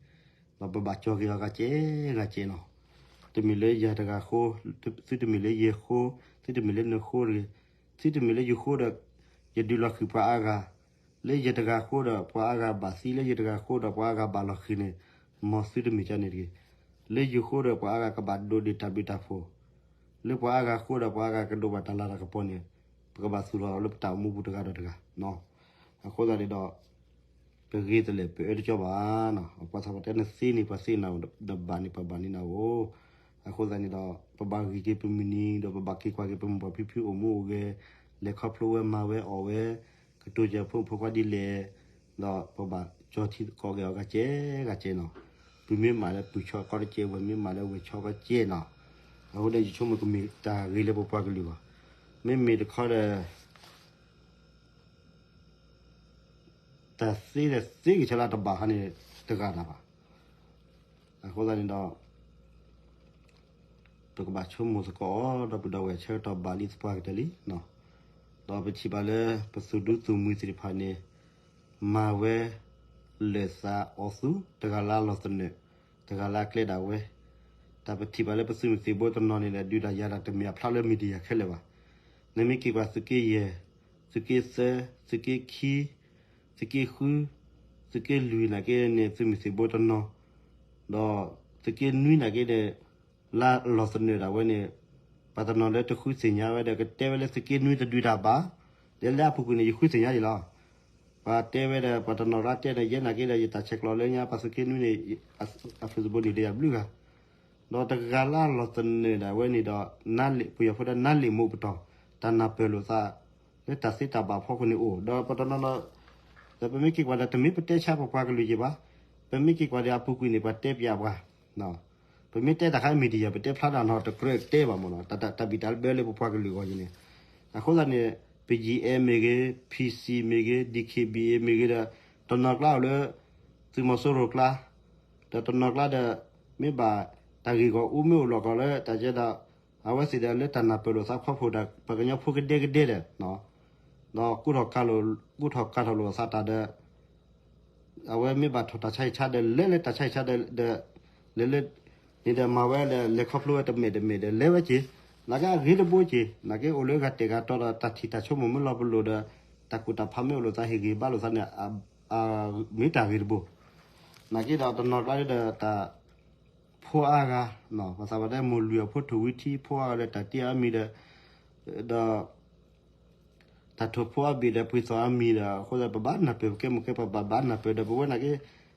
ၤ, ဒီးပဘၣ်ကၠီက့ၤအီၤဂၤကဲဂၤကဲနီၤ. တမ့ၢ်လၢယၤတဂၤဃိ, သုတမ့ၢ်လၢယဲဃိ, သုတမ့ၢ်လၢနဃိတဂ့ၤ, သုတမ့ၢ်လၢယဃိဒီး ယဒုးလီၤဃံၤပှၤအါဂၤ, လၢယတဂၤဃိဒီးပှၤအါဂၤဘၣ်သံ, လၢယတဂၤဃိဒီးပှၤအါဂၤဘၣ်လီၤဃံၤန့ၣ်, မ်သုတမ့ၢ်ကန့ၣ်တဂ့ၤ. လၢယဃိဒီးပှၤအါဂၤကဘၣ်ဒိးဒ့ၣ်တၢ်ဘျုးတၢ်ဖှိၣ်, လၢပှၤအါဂၤဃိဒီးပှၤအါဂၤကဒိးဘၣ်တၢ်လၤတၢ်ကပီၤန့ၣ်, ပကဘၣ်သူၣ်ထီၣ်လၢပတၢ်အိၣ်မူပူၤတဂၤဒီးတဂၤ. အဃိသတးန့ၣ်ဒီး ပဂ့ၤတလဲၣ် ပအၢတကၠီဘၣ်နီၤ. ပှၤသးပှၢ်တဲနသ့န့ၣ် ပှၤသ့နၤဧိၤ, နဘၣ်န့ၣ် ပှၤဘၣ်န့ၢ်နၤဧိၤ. အဃိသတးန့ၣ်ဒီး ပဘၣ်ဂံၢ်က့ၤပမုၢ်နံၤ ဒီးပဘၣ်က့ၤကွၢ်က့ၤပမိၢ်ပှၢ်ဖံဖုအိၣ်မူအိၣ်ဂဲၤ, လဲၤခီဖျိဝဲမၤဝဲအီၣ်ဝဲ, က ကတိၤကဲဖိမုၣ်ဖိခွါဒ်လဲၣ်, ဒီးပဘၣ်ကၠီထံသကိးက့ၤအီၤဂၤကဲဂၤကဲနီၤ, ပုၢ်မ့ၢ်မးလၢပုၢ်ဆီကီတကဲ, ဝဲၢ်မ့ၢ်မးလၢဝဲၢ်ဆီကီတကဲနီၤ, အဃိဒီးယဆိကမိၣ်ကမ့ၢ်တၢ်ဂ့ၤလၢပပှၤကလုာ်အဂီၢ်, မ့မ့ၢ်တခီဒီး တၢ်သ့ဒီးသ့က့ၤဆၢလၢတဘၣ်ဟီန့ၣ် တဂၤတၢ်ဘၣ်. အဃိသတးန့ၣ်ဒီး ပကဘၣ်ဆိကမိၣ်သကိးအီၤ ဒီပုၢ်ဒီဝဲၢ်ဆၢကတီၢ်ဘၣ်လံသပှၢ်ကတၢၢ်လံ, ဒီးပထံၣ်ဘၣ်လၢ ပသုးဒူသုးမုၢ်သ့ၣ်တဖၣ်န့ၣ် မၤဝဲ လၢာ်သးအီၣ်သူ တဂၤလၢအလီၢ်သနၢၣ်, တဂၤလၢအကျဲဒၣ်ဝဲ, တၢ်ပထံၣ်ဘၣ်လၢပသုးမုၢ်သံၣ်ဘိတနီၤန့ၣ်ဒီး ဒုးတၢ်ယၤတၢ်တမ့ၢ်အဖျါလၢ media ခဲလၢာ်ဘၣ်. နမ့ၢ်က့ၤကွၢ်သုးက့ယဲၢ်, သုးက့သၢ, သုးက့ခံ, သုးက့ဃု, သုးက့လွံၢ်နာ်က့န့ၣ် သုးမုၢ်သံၣ်ဘိတနီၤ, ဒီးသုးက့နွံနာ်က့န့ၣ် လၢအလီၢ်သနၢၣ်ဒၣ်ဝဲန့ၣ် ပှၤတနီၤလၢတဃုသ့ၣ်ညါဝဲဒီး ကတဲဝဲလၢသုးက့နွံတဒုးတၢ်ဘၣ်, ဒီးလၢအပူၤကွံာ်န့ၣ် ယဃုသ့ၣ်ညါဒံးလီၤ. ပှၤတဲဝဲဒီး ပှၤတနီၤလၢတဲန့ၣ် ယဲနာ်က့ဒီး ယတၢ်ဆဲးကျိးလၢညါ ပှၤသုးက့နွံန့ၣ် အ Facebook န့ၣ်ဒီးယဘျုးဂၤ, ဒီးတဂၤလၢအလီၢ်သနၢၣ်ဒၣ်ဝဲန့ၣ်ဒီး နါလ့ၣ်ပယီၤဖိဒီး နါလ့ၣ်မိၢ်ပတီၢ် တၢ်နၢ်ပၢၢ်လိာ်သး လၢတၢ်သ့တၢ်ဘၣ်ဖီခိၣ်န့ၣ်အိၣ်, ဒီးပတနီၤနီၤ ဒီးပမ့ၢ်က့ၤကွၢ်ဒီး တမ့ၢ်ပတဲဆါပပှၤကလုာ်က့ၤဘၣ်, ပမ့ၢ်က့ၤကွၢ်ဒီးအပူၤကွံာ်န့ၣ် ပှၤတဲပျးပှၤ ပမ့ၢ်တဲတၢ်ခါ media ပတဲဖျါတၢ်နီၤ တကြၢးတဲဘၣ်မ့ၢ်နီၤ, တၢ်ဘံၣ်တၢ်ဘၢလၢပပှၤကလုာ်အဂီၢ်အံၤန့ၣ်, အဃိသတးန့ၣ် ပယံၤအဲၣ်မ့ၢ်ဂ့ၤ, ဖံစံမ့ၢ်ဂ့ၤ, ဒံၣ်ခ့ၣ်ဘံၣ်အ့ၣ်မ့ၢ်ဂ့ၤဒီး တနီၤကျါအိၣ်လၢ သုးမီၤစိရိၤကျါ, ဒီးတနီၤကျါဒီး မ့ၢ်ဘၣ်တၢ်ဂ့ၢ်ဂီၢ်အူမ့ၢ်အိၣ်လီၤကီးလၢတၢ်ကဲဒီး အဝဲသ့ၣ်ဒီးလၢတၢ်နၢ်ပၢၢ်လိာ်သးခီဖျိဒီး ပှၤကညီဖိကဒဲကဒဲဒီး ဒီးကူၣ်ထီၣ်ကၢ်ထီၣ်လိာ်သးတၢ်ဒီး အဝဲမ့ၢ်ဘၣ်ထီၣ်တၢ်ဆါဟံၣ်ဆါဒီး လဲၤလၢတၢ်ဆါဟံၣ်ဆါဒီး လဲၤလၢ န့ၣ်ဒီးမၤဝဲဒီး လဲၤခီဖျိဝဲတမဲာ်တမဲာ်ဒီး လဲၤဝဲက့ၤ, နာ်က့အဂ့ၤတဘိက့ၤ, နာ်က့အိၣ်လၢအဂၤတဲာ်ဂၤတီဒီး တၢ်ထံၣ်တၢ်ဆိကမိၣ်မ့ၢ်လီၤပလိာ်ဒီး တၢ်ကူၣ်တၢ်ဖးမ့ၢ်အိၣ်လိာ်သး ဟ့ၣ်ဂံၢ်ဘါလိာ်သးန့ၣ် မ့ၢ်တၢ်ဂ့ၤတဘိ, နာ်က့ဒီးတနီၤကျါဒီးတၢ် ဖိအါဂၤ, ပှၤသးပှၢ်တဲမိၢ်လွံၢ်အဖိထိၣ်ဝံထံ ဖိအါဂၤဒီးတၢ်တ့အါမံၤဒီး ဒီး တၢ်ထိၣ်ဖိအါဘ့ၣ်ဒီးပှ့ၤသီၣ်အါမံၤဒီး အဃိသတး ပဘၣ်နၢ်ပၢၢ် ပကဲမိၢ်ကဲပၢ်ဘၣ်ဘၣ်နၢ်ပၢၢ်ဒီး ပဝဲနာ်က့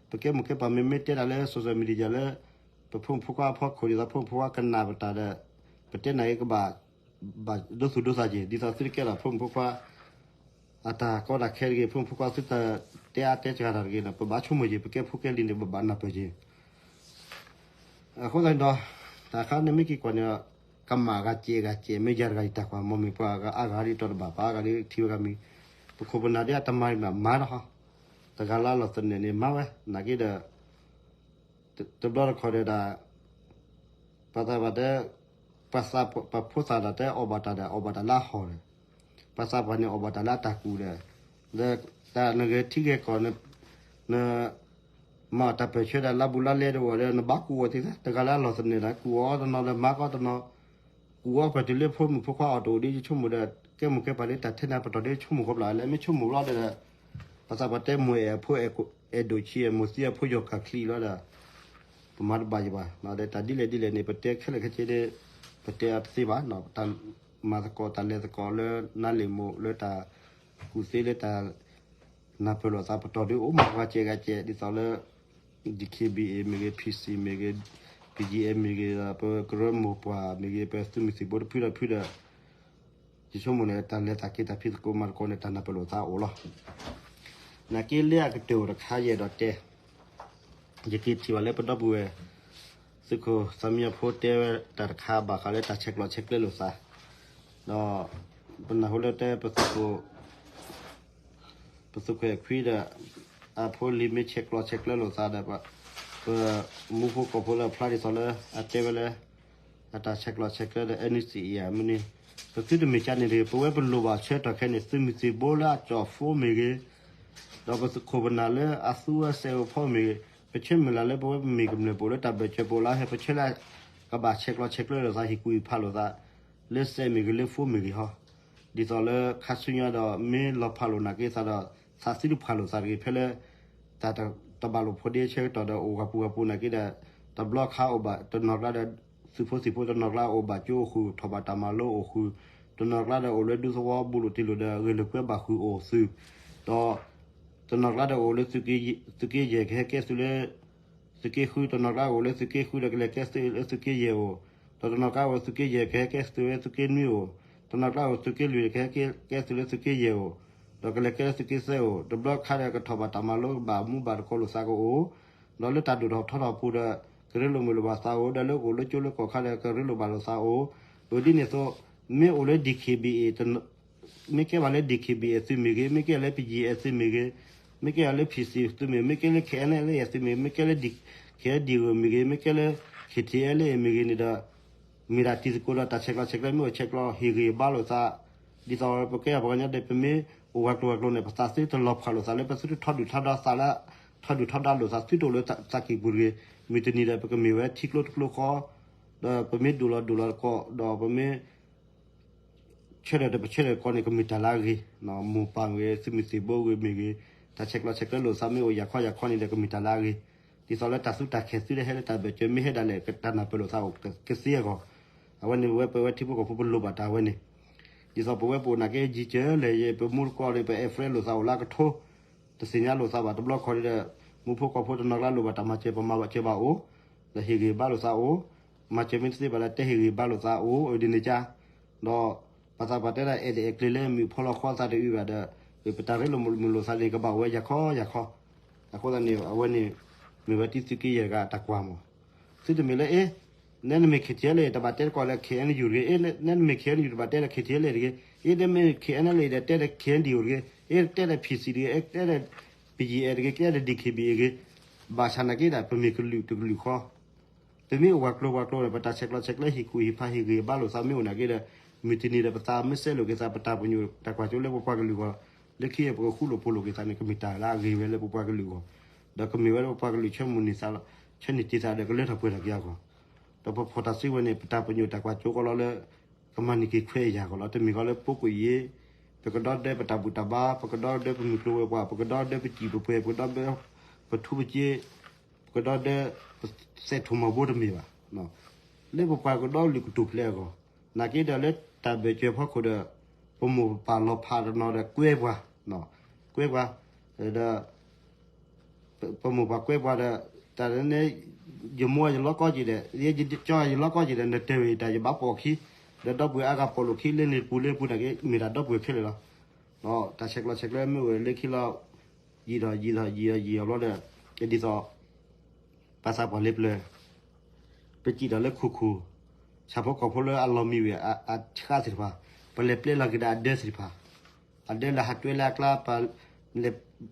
ပကဲမိၢ်ကဲပၢ် မ့မ့ၢ်တဲတၢ်လၢ social media လၢ ပဖိမုၣ်ဖိခွါအဖီခိၣ် ဒ်သိးဖိမုၣ်ဖိခွါကနၣ်ပတၢ်ဒီး ပတဲနာ်က့ကဘၣ် ဘၣ်ဒိသူၣ်ဒိသးက့ၤ ဒ်သိးသုတကဲထီၣ်ဖိမုၣ်ဖိခွါ အတၢ်ကီတၢ်ခဲတဂ့ၤ ဖိမုၣ်ဖိခွါသုတၢ်တဲအါတဲစှၤတၢ်တဂ့ၤန့ၣ် ပဘၣ်ဆိကမိၣ်က့ၤ ပကဲဖိကဲလံၤန့ၣ် ပဘၣ်နၢ်ပၢၢ်က့ၤ အဃိသတးန့ၣ်ဒီး တၢ်ခါန့ၣ်မ့ၢ်က့ၤကွၢ်န့ၣ် ကမၣ်ဂၤစဲးဂၤစဲး မ့ၢ်ယၤတဂၤအံၤတၢ်ကွၢ် မ့မ့ၢ်ပှၤဂၤအါဂၤဒ်တီၤတဘၣ် ပှၤအါဂၤဒ်ထံၣ်ဝဲဂၤမံၤ ပခိၣ်ပနၢ်ဒ်အတမၤမၤမၤတဟီ တဂၤလၢအလီၢ်သနၢၣ်န့ၣ် မၤဝဲ နာ်က့ဒီး တဘျီတခီၣ်ဒီး ပှၤသးပှၢ်တဲ ပှၤသးပှၢ်ဖိသၣ်ဒီးတဲအီၣ်ဘၣ်တၢ်ဒီး အီၣ်ဘၣ်တၢ်လၢအဟီၣ်ဒီး ပှၤသးပှၢ်န့ၣ်အီၣ်ဘၣ်တၢ်လၢအတၢ်ကူၣ်ဒီး ဒီးတၢ်နဂဲၤထံဂဲၤကီၢ် န မၤတၢ်ပၢၢ်ဆၢဒီး လါဘူးလါလဲတအိၣ်ဒီး နဘၣ်ကူၣ်အီၤသ့ၣ်သ့ၣ် တဂၤလၢအလီၢ်သနၢၣ်ဒီး ကူၣ်အီၤတနီၤဒီး မၤကီတနီၤ ကူၣ်အီၤပှဲၤတုၤလၢဖိမုၣ်ဖိခွါအီၣ်တအိၣ်ဒီး ယဆိကမိၣ်ဒီး ကဲမိၢ်ကဲပၢ်လၢတၢ်ထဲန့ၣ်ပတီၢ်ဒီး ယဆိကမိၣ်ဃီဘျီလၢ မ့ၢ်ဆိကမိၣ်ဘျီဒီး ပှၤသးပှၢ်တဲမိၢ်အဲၣ်အဖိအဲၣ်ဒိၣ်ဆံး မိၢ်သံအဖိယီၤကၢ်ချံလီၤဒီး ပမၤတဘၣ်ယဘၣ် ဒီးတၢ်ဒ်လဲၣ်ဒ်လဲၣ်န့ၣ် ပတဲခဲလၢာ်ခဲဆ့န့ၣ် ပတဲအီၤတသ့ဘၣ် တၢ်မၤသကိးတၢ်လဲၤသကိးလၢနါလ့ၣ်မိၢ်လၢတၢ် ကူၣ်သ့လၢတၢ် နၢ်ပၢၢ်လိာ်သးပတီၢ်ဒ်အိၣ်မး ဂၤစဲးဂၤစဲး ဒ်သိးလၢ ဒံၣ်ခ့ၣ်ဘံၣ်အ့ၣ်မ့ၢ်ဂ့ၤ ဖံစံမ့ၢ်ဂ့ၤ ပယံၤအဲၣ်မ့ၢ်ဂ့ၤ ပကရၢမိၢ်ပှၢ်မ့ၢ်ဂ့ၤ ပသုးမုၢ်သံၣ်ဘိတဖုဒီးဖုဒီး ယဆိကမိၣ်န့ၣ် တၢ်လဲၤတၢ်က့ၤတၢ်ဖံးသကိးမၤသကိးန့ၣ် တၢ်နၢ်ပၢၢ်လိာ်သးအိၣ်လီၤ. နာ်က့လၢအကတၢၢ်အိၣ်တခါယအဲၣ်ဒိးတဲ ယက့ၤထံၣ်ဘၣ်လၢပဒီပုၢ်ဝဲၢ် သုးခိၣ်သးမံအဖိတဲဝဲတၢ်တခါဘၣ်ဃးလၢတၢ်ဆဲးကျိးဆဲးကျၢလိာ်သး ဒီး ပနၢ်ဟူလၢတဲပသုးခိၣ် ပသုးခိၣ်အဲၣ်ခွံဒီး အဖိလံၤမ့ၢ်ဆဲးကျိးဆဲးကျၢလိာ်သးဒီး ပမူဖိကီၢ်ဖိလၢအဖျါဒ်သိးလၢ အတဲဝဲလၢ အတၢ်ဆဲးကျိးဆဲးကျၢဒီး NCA မနုၤ ပသုတမ့ၢ်ကန့ၣ်တဂ့ၤ ပဝဲပလိၣ်ဘၣ်ဆၢထီၣ်ခဲန့ၣ် သုးမုၢ်သံၣ်ဘိလၢအကၠီၣ်ဖိမ့ၢ်ဂ့ၤ ဒီးပခိၣ်ပနၢ်လၢအသူဝဲစဲးအိၣ်ဖီမ့ၢ်ဂ့ၤ ပဆၢမုၢ်လၢ်လၢပဝဲပမ့ၢ်ကမျၢၢ်ပအိၣ်လၢတၢ်ဘၢၣ်စၢၤပအိၣ်လၢဟဲ ပဆၢလၢ ကဘၣ်ဆဲးကျိးဆဲးကျၢလိာ်သး ဟ့ၣ်ကူၣ်ဟ့ၣ်ဖးလိာ်သး လၢစဲးမ့ၢ်ဂ့ၤလၢဖိမ့ၢ်ဂ့ၤဟီ ဒ်သိးလၢခါဆူညါဒီး မ့ၢ်လီၤဖးလိာ်နာ်က့သးဒီး သးသုတဖးလိာ်သးတဂ့ၤ ဖဲလၢ တၢ်တဘၣ်လိာ်ဖိဒ်ဆၢကတီၢ်ဒီး အိၣ်ဂၤပူၤဂၤပူၤနာ်က့ဒီး တဘျီခါအိၣ်ဘၣ်တနီၤကျါဒီး သုးဖိသံၣ်ဖိတနီၤကျါ အိၣ်ဘၣ်ကၠိအိၣ်ဃုာ် ထီၣ်ဘၣ်တၢ်မၤလိအိၣ်ဃုာ် တနီၤကျါဒီးအိၣ်လၢဒူသဝီဘူးလိာ်တံၢ်လိာ်ဒီး ဂဲၤလိာ်ကွဲဘၣ်ဃုာ်အိၣ်သုး ဒီး တနီၤကျါဒီးအိၣ်လၢ သုးက့ယဲၢ်ကဟဲကဲသုးလၢ သုးက့ဃု တနီၤကျါအိၣ်လၢသုးက့ဃုဒီးကလဲၤကဲသုးလၢသုးက့ယဲၢ်အိၣ်, ဒီးတနီၤကျါအိၣ်သုးက့ယဲၢ်ကဟဲကဲသုးလၢသုးက့နွံအိၣ်, တနီၤကျါအိၣ်သုးက့လွံၢ်ကဟဲကဲသုးလၢသုးက့ယဲၢ်အိၣ်, ဒီးကလဲၤကဲလၢသုးက့သၢအိၣ်, တဘျီခါဒီးကထီၣ်ဘၣ်တၢ်မၤလိဘၣ်မူဘၣ်တကိးလိာ်သးကအိၣ်, ဒီးလၢတၢ်ဒိၣ်ထီၣ်ထီထီၣ်ပူၤဒီး ကရ့လိာ်မုာ်လိာ်ဘၣ်သးအိၣ်, ဒီးလၢကအိၣ်လၢကၠိလၢကီၢ်ခါဒီးကရ့လိာ်ဘၣ်လိာ်သးအိၣ်, အဒ်န့ၣ်အသိး မ့ၢ်အိၣ်လၢ D K B A မ့ၢ်ကဲဘၣ်လၢ D K B A သုးမ့ၢ်ဂ့ၤ, မ့ၢ်ကဲလၢ P G I သုးမ့ၢ်ဂ့ၤ, မ့ၢ်ကဲလၢ P C သုးမ့ၢ်, မ့ၢ်ကဲလၢ K N L A သုးမ့ၢ်, မ့ၢ်ကဲလၢ K N D O မ့ၢ်ဂ့ၤ, မ့ၢ်ကဲလၢ K T L A မ့ၢ်ဂ့ၤန့ၣ်ဒီး မ့ၢ်ဒၣ်တံၤသကိးဒီးတၢ်ဆဲးကျိးဆဲးကျၢမ့ၢ်အိၣ်ဆဲးကျိးဟ့ၣ်ဂံၢ်ဘါလိာ်သး, ဒ်သိးပကဲပှၤကညီဒီး ပမ့ၢ်အိၣ်ဝဲကျိၤဝဲကျိၤန့ၣ် ပသးသုတလီၤဖှၣ်လိာ်သးလၢပသုတထီဒုၣ်ထီဒါသးလၢ ထီဒုၣ်ထီဒါလိာ်သးသုတအိၣ်လၢသးကံၢ်ပူၤတဂ့ၤ, မုၢ်တနံၤဒီးပကမ့ၢ်ဝဲထံကျိတကျိဃီ, ဒီးပမ့ၢ်ဒိၣ်လီၤဒိၣ်လီၤတကိး ဒီးပမ့ၢ် ဆၢထၢၣ်ဒီးပဆၢထၢၣ်တကိးန့ၣ် ကမ့ၢ်တၢ်လၢအဂ့ၤ, မိၢ်ပၢ်မ့ၢ်ဂ့ၤ, သုးမုၢ်သံၣ်ဘိဂ့ၤမ့ၢ်ဂ့ၤ, တၢ်ဆဲးကျိးဆဲးကျၢလိာ်သးမ့ၢ်အိၣ်ယၤခီယၤခီန့ၣ်ဒီး ကမ့ၢ်တၢ်လၢအဂ့ၤ, ဒ်သိးလၢတၢ်သူတၢ်ခဲၣ်သုတဟဲလၢတၢ်ဘၢၣ်စၢၤမ့ၢ်ဟဲဒၣ်လဲာ် တၢ်နၢ်ပၢၢ်လိာ်သးအိၣ်ကသ့အဂီၢ်, အဝဲန့ၣ်ဝဲပဝဲထံဖိကီၢ်ဖိပလိၣ်ဘၣ်တၢ်ဝဲန့ၣ်, ဒ်သိးပဝဲပအိၣ်နာ်က့ယံၤကၢလဲၣ် ပမူတကိးဒီး ပအဲၣ်ဖရဲလိာ်သးအိၣ်လၢအကထိ တသ့ၣ်ညါလိာ်သးဘၣ်တဘျီခီဒီး မူဖိကီၢ်ဖိတနီၤကျါလိၣ်ဘၣ်တၢ်မၤစၢၤ ပမၤဘၣ်စၢၤဘၣ်အိၣ်, ဒီးဟ့ၣ်ဂံၢ်ဘါလိာ်သးအိၣ်, မၤစၢၤမ့ၢ်တသ့ဘၣ်ဒီး တဲဟ့ၣ်ဂံၢ်ဘါလိာ်သးအိၣ် ဒ်န့ၣ်ကါ, ဒီးပှၤသးပှၢ်တဲဒၣ် အဲၣ်တအဲၣ်ကျ့ၤလၢမုၣ်ဖီလီၤဃီသးတအုးဘၣ်ဒီး ပတၢ်ရ့လိာ်မုာ်လိာ်သးန့ၣ် ကဘၣ်အိၣ်ဝဲယၤခီယၤခီ, အဃိသတးန့ၣ် အဝဲန့ၣ် မ့ၢ်ဝဲတံၤသုးက့ယဲၢ်တဂၤအတၢ်ကွၢ်မး, သုတမ့ၢ်လၢ အ့ နဲနမ့ၢ် K T L A တဘၣ်တဲတကိးလၢ K N U တဂ့ၤ, အ့ နဲနမ့ၢ် K N U တဘၣ်တဲလၢ K T L A တဂ့ၤ, အ့ နဲမ့ၢ် K N L A ဒီးတဲလၢ K N D O တဂ့ၤ, အ့ တဲလၢ P C တဂ့ၤ, အ့ တဲလၢ P G I တဂ့ၤ, တဲလၢ D K B A တဂ့ၤ, ဘၣ်ဆၣ်နာ်က့ဒၣ် ပမ့ၢ်ကလုာ်တကလုာ်ဃီ ပမ့ၢ်အိၣ်ဝဲကျိၤဝဲကျိၤန့ၣ် ပတၢ်ဆဲးကျိးဆဲးကျၢဟ့ၣ်ကူၣ်ဟ့ၣ်ဖးဟ့ၣ်ဂံၢ်ဘါလိာ်သးမ့ၢ်အိၣ်နာ်က့ဒီး မုၢ်တနံၤဒီးပသးမ့ၢ်စဲလိာ်က့ၤသး ပတၢ်ပညိၣ်တၢ်ကွၢ်စိလၢပပှၤကလုာ်အဂီၢ်, လၢခံပကဃူလိာ်ဖိးလိာ်က့ၤသးန့ၣ် ကမ့ၢ်တၢ်လၢအဂ့ၤဝဲလၢပပှၤကလုာ်အဂီၢ်, ဒီးကမ့ၢ်ဝဲလၢပပှၤကလုာ်ဆၢမုၢ်နံၤသးလီၤ, ဆၢန့ၢ်တ့ၢ်သးဒီးကလၢထီၣ်ပှဲၤထီၣ်က့ၤအဂီၢ်, ဒီးပဖီၣ်တၢ်စုကဝဲၤန့ၣ် ပတၢ်ပညိၣ်တၢ်ကွၢ်စိကီးလီၤလၢ ကမၤန့ၢ်က့ၤခွဲးယာ်အဂီၢ်လီၤ. တမ့ၢ်ဃီလၢပကိၣ်ယ့ၣ် ပကဒီဒၢပတၢ်ဘူၣ်တၢ်ဘါ, ပကဒီဒၢပမုၢ်ကျိၤဝဲၤကွာ်, ပကဒီဒၢပစံၣ်ပပှဲၤ, ပကဒီဒၢပထူပစ့, ပကဒီဒၢပစဲးထိၣ်မီၤဘိတမ့ၢ်ဘၣ်. လၢပပှၤကဒီလုာ်ကတိၢ်ဖျဲးအဂီၢ်, နာ်က့ဒီးလၢတၢ်ဘၢၣ်စၢၤဖီခိၣ်ဒီး ပမိၢ်ပပၢ်လီၤဖးတနီၤဒီးကွဲပှၤ, ကွဲပှၤ, ဒီး ပမိၢ်ပပၢ်ကွဲပှၤဒီး တၢ်န့ၣ် ယမိၢ်ယလီၤကီက့ၤဒီး ယကၠီယလီၤကီက့ၤဒီး နတဲဝဲတၢ်ယဘၣ်ပိာ်အခံ, ဒီးဒီပုၢ်ဝဲၢ်အါဂၤပိာ်လိာ်ခံ လၢန့ၣ်တပူၤလၢပူၤနာ်က့ မ့ၢ်ဒၣ်ဒီပုၢ်ဝဲၢ်ခဲလၢာ်လီၤ. တၢ်ဆဲးကျိးဆဲးကျၢမ့ၢ်အိၣ်လၢခံလီၤ, ယံာ်ဒီးယံာ်ဒီးယံာ်ဒီးယံာ်အဘျီဒီး ဒ်သိး ပသးပှၢ်လ့ပျၢၤ ပစံၣ်ထီၣ်လၢခိၣ်ခိၣ်, ဆၣ်ဖိကီၢ်ဖိလၢအလီၤမံဝဲအဆှးသ့ၣ်တဖၣ်, ပလဲၤပျဲလီၤက့ၤဒီးအဒၢသ့ၣ်တဖၣ်, အဒၢလၢဟးတွဲလၢအကျါ ပလဲၤ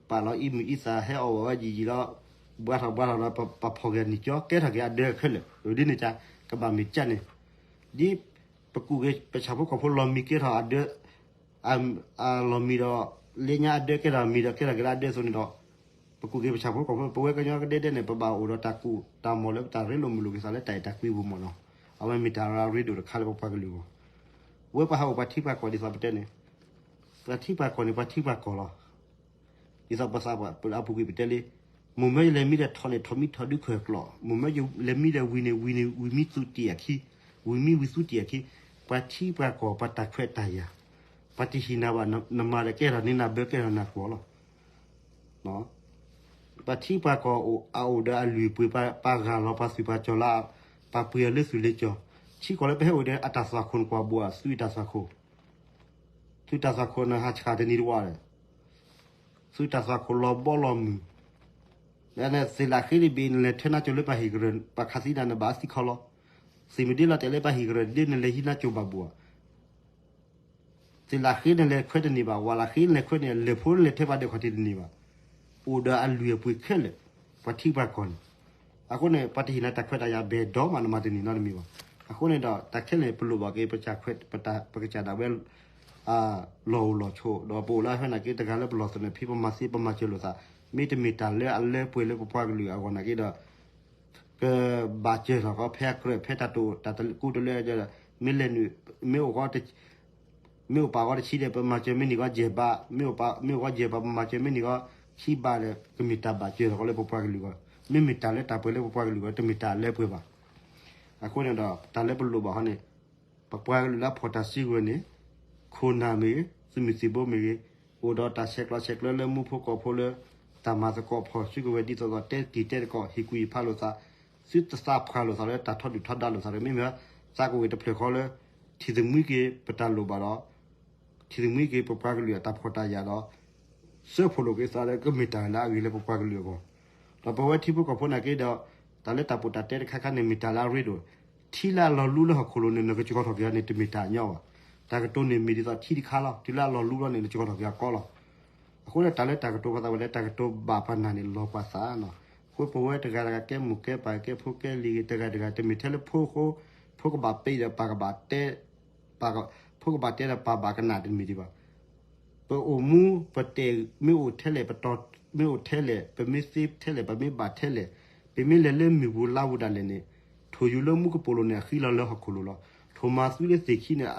ပာ်လီၤအံၤမုၢ်အံသၣ်ဟဲအီၣ်ဝဲယံာ်ယံာ်လီၤ, ဘှါထီၣ်ဘှါထီၣ်ဒီး ပဖီၣ်က့ၤနံၣ်ကၠီ ကဲထီၣ်က့ၤအဒၢခဲလၢာ်, ဒ်န့ၣ်ကါ ကဘၣ်မ့ၢ်ကၢ်န့ၣ်, ဒ်ပကူၣ်က့ၤပဆၣ်ဖိကီၢ်ဖိလီၤမံကဲထီၣ်အဒၢ အလီၤမံဒီး လၢညါအဒၢကဲထီၣ်မံဒီးကဲထီၣ်က့ၤလၢအဒၢအသိးန့ၣ်ဒီး ပကူၣ်က့ၤပဆၣ်ဖိကီၢ်ဖိ ပဝဲကညီကဒဲဒဲန့ၣ် ပဘၣ်အိၣ်ဒီးတၢ်ကူၣ်တၢ်မီၢ်လၢပတၢ်ရ့လိာ်မုာ်လိာ်က့ၤသးလၢတၢ်အဲၣ်တၢ်ကွံပူၤမ့ၢ်နီၤ, အဝဲမ့ၢ်တၢ်ရ့လိာ်မုာ်လိာ်က့ၤသးလၢပပှၤကလုာ်အဂီၢ်, ဝဲပှၤဟးအိၣ်ပှၤထံပှၤကီၢ်ဒ်သိးပတဲန့ၣ်, ပှၤထံပှၤကီၢ်န့ၣ် ပှၤထံပှၤကီၢ်လီၤ. ဒ်သိးပသးပှၢ်အပူၤကွံာ်ပတဲလံ, မိၢ်မၢယလဲၤမံဒီးထီၣ်န့ၣ် ထီၣ်မံထီၣ်ဒုးခွဲးကျိး, မိၢ်မၢယလဲၤမံဒီးဝံၤန့ၣ် ဝံၤန့ၣ် ဝံၤမံသူတ့ၢ်အခံ, ဝံၤမံဝံၤသူတ့ၢ်အခံ, ပှၤထံပှၤကီၢ် ပှၤတၢ်ခွဲးတၢ်ယာ်, ပှၤတဟံးနၤဘၣ် နမၤဒီးကဲထီၣ်န့ၢ်နၤဘၢကဲထီၣ်နၤကွီၢ်လီၤ. ပှၤထံပှၤကီၢ်အအိၣ်ဒီးအလုၢ်အပှ့ၤ ပှၤဂၢ်လီၤပှၤသွံၣ်ပှၤစီၤလၢ ပှၤပှ့ၤအီၤလၢသွံၣ်လၢစီၤ, ထံကီၢ်လၢပဟဲအိၣ်ဒီးအတၢ်သွၣ်ခိၣ်နကွၢ်ဘိး သွံၣ်တၢ်သွၣ်ခိၣ်, သွံၣ်တၢ်သွၣ်ခိၣ်နဟးဆှၣ်တနံၤတဝၣ်ဒီး သွံၣ်တၢ်သွၣ်ခိၣ်လီၤဘီလီၤမုၢ်, သ့ၣ်လၣ်ဃ့တဘ့ၣ် နလဲၤထၢနါစိၤလၢပှၤဟံၣ်ကရၢၢ် ပှၤခးသံနၤ နဘၣ်သံခီလီၤ. သ့ၣ်မုၢ်ဒ့လီၤတဲာ်လၢပှၤဟံၣ်ကရၢၢ်ဒ့ နလဲၤဟံးနါစိၤဘၣ်ဘိးဧါ. သ့ၣ်လၣ်ဃ့နလဲၤခွဲးတန့ၢ်ဘၣ်, ဝၣ်လၣ်ဃ့နလဲၤခွဲးန့ၣ် လဲၤဖိနလဲၤထၢဘၣ်ဒဲးခီၣ်ထံးတန့ၢ်ဘၣ်. အိၣ်ဒီးအလုၢ်အပှ့ၤခဲလၢာ်, ပှၤထံပှၤကီၢ်န့ၣ်. အဃိန့ၣ် ပှၤတဟ့ၣ်နၤတၢ်ခွဲးတၢ်ယာ်ဘၣ်ဒီးမး နမၤတန့ၢ်နီတမံၤဘၣ်. အဃိန့ၣ်ဒီး တၢ်ခဲလၢာ်ပလိၣ်ဘၣ်က့ၤ ပကစၢ်ခွဲး ပကစၢ်ဒၣ်ဝဲ လီၢ်အိၣ်လီၢ်ဆိး ဒီးပအိၣ်လၢအဟဲနာ်က့ တဂၤလၢပလီၢ်သနၢၣ်ဖံး ပမၤသ့ပမၤစၢၤလိာ်သး, မ့တမ့ၢ်တၢ်လၢအလၢပှဲၤလၢပပှၤကလုာ်အဂီၢ်နာ်က့ဒီး ကဘၣ်စၢၤထီၣ်ကီး ဖဲအကြၢးဖဲတၢ်တိာ်တၢ်တကူတလၢ မ့ၢ်လဲၤနုာ် မ့ၢ်အိၣ် မ့ၢ်အိၣ်ပာ်ဂီၤတဆံဒီး ပမၤစၢၤမ့ၢ်န့ၢ်ကီးယဲၢ်ဘး, မ့ၢ်အိၣ်ပာ် မ့ၢ်အိၣ်ကီးယဲၢ်ဘး ပမၤစၢၤမ့ၢ်န့ၢ်ကီးခံဘးဒီး ကမ့ၢ်တၢ်ဘၣ်စၢၤထီၣ်ကီးလၢပပှၤကလုာ်အဂီၢ်, မ့မ့ၢ်တၢ်လၢတၢ်ပှဲၤလၢပပှၤကလုာ်အဂီၢ် တမ့ၢ်တၢ်အလၢပှဲၤဘၣ်. အဃိန့ၣ်ဒီး တၢ်လၢပလိၣ်ဘၣ်ဟီန့ၣ် ပပှၤကလုာ်လၢအဖီၣ်တၢ်စုကဝဲၤန့ၣ် ခိၣ်နၢ်မ့ၢ်ဂ့ၤ, သုးမုၢ်သံၣ်ဘိမ့ၢ်ဂ့ၤ, အိၣ်ဒီးတၢ်ဆဲးကျိးဆဲးကျၢလၢမူဖိကီၢ်ဖိလၢ တၢ်မၤသကိးဖီၣ်စုကဝဲၤ ဒ်သိးသိးတဲတ့ၢ်တဲတကီၢ် ဟ့ၣ်ကူၣ်ဟ့ၣ်ဖးလိာ်သး, သုတသးဖှၣ်လိာ်သးလၢတၢ်ထီဒုၣ်ထီဒါလိာ်သးတဂ့ၤ, မ့မ့ၢ်သးကဝ့ၤတဖျၢၣ်ဃီလၢ ထံၣ်သမံက့ၤပတၢ်လိၣ်ဘၣ်ဒီး ထံၣ်သမံက့ၤ ပပှၤကလုာ်အတၢ်ဖှီၣ်တၢ်ယာ်ဒီး စၢဖှိၣ်လိာ်က့ၤသးဒီး ကမ့ၢ်တၢ်လၢအဂ့ၤလၢပပှၤကလုာ်အဂီၢ်, ဒီးပဝဲထံဖိကီၢ်ဖိနာ်က့ဒီး တၢ်လၢတၢ်ပီးတၢ်တဲတခါခါန့ၣ် မ့ၢ်တၢ်လၢအရ့ဒိၣ်, ထံလၢအလီၤလူလၢဟီၣ်ခိၣ်လိၤန့ၣ် နကစှီၤထီၣ်က့ၤအီၤန့ၣ် တမ့ၢ်တၢ်ညီဘၣ်. တၢ်ကတိၤန့ၣ်မ့ၢ်ဒ်သိးထံတခါလီၤ, တုၤလၢအလီၤလူလီၤန့ၣ် နစှီၤထီၣ်က့ၤအကီလီၤ. အဃိန့ၣ် တၢ်လၢတၢ်ကတိၤပသးဝဲလၢ တၢ်ကတိၤဘၣ်ပှၤနၢ်န့ၣ် လီၤပှၤသးနီၤ. အဃိပဝဲတဂၤတဂၤကဲမိၢ်ကဲပၢ်ကဲဖိကဲလံၤဂ့ၤ တဂၤတဂၤ တမ့ၢ်ထဲလၢဖိဃိ ဖိကဘၣ်ပ့ၤဒီးပၢ်ကဘၣ်တဲ ဖိကဘၣ်တဲဒီးပၢ်ဘၣ်ကနၣ်တမ့ၢ်ဒံးဘၣ်. ပအိၣ်မူပတဲာ်မ့ၢ်အိၣ်ထဲလဲၣ် ပတီၢ်မ့ၢ်အိၣ်ထဲလဲၣ် ပမ့ၢ်သ့ထဲလဲၣ် ပမ့ၢ်ဘၣ်ထဲလဲၣ် ပမ့ၢ်လဲၤလၢမုၢ်ပူၤလါပူၤဒၣ်လဲာ်န့ၣ် ထိၣ်ယူၤလၢမူကပိာ်လိၤန့ၣ် အဃံလီၤလၢဟီၣ်ခိၣ်လိၤလီၤ. ထိၣ်မၤသုလၢသ့ၣ်ခံန့ၣ်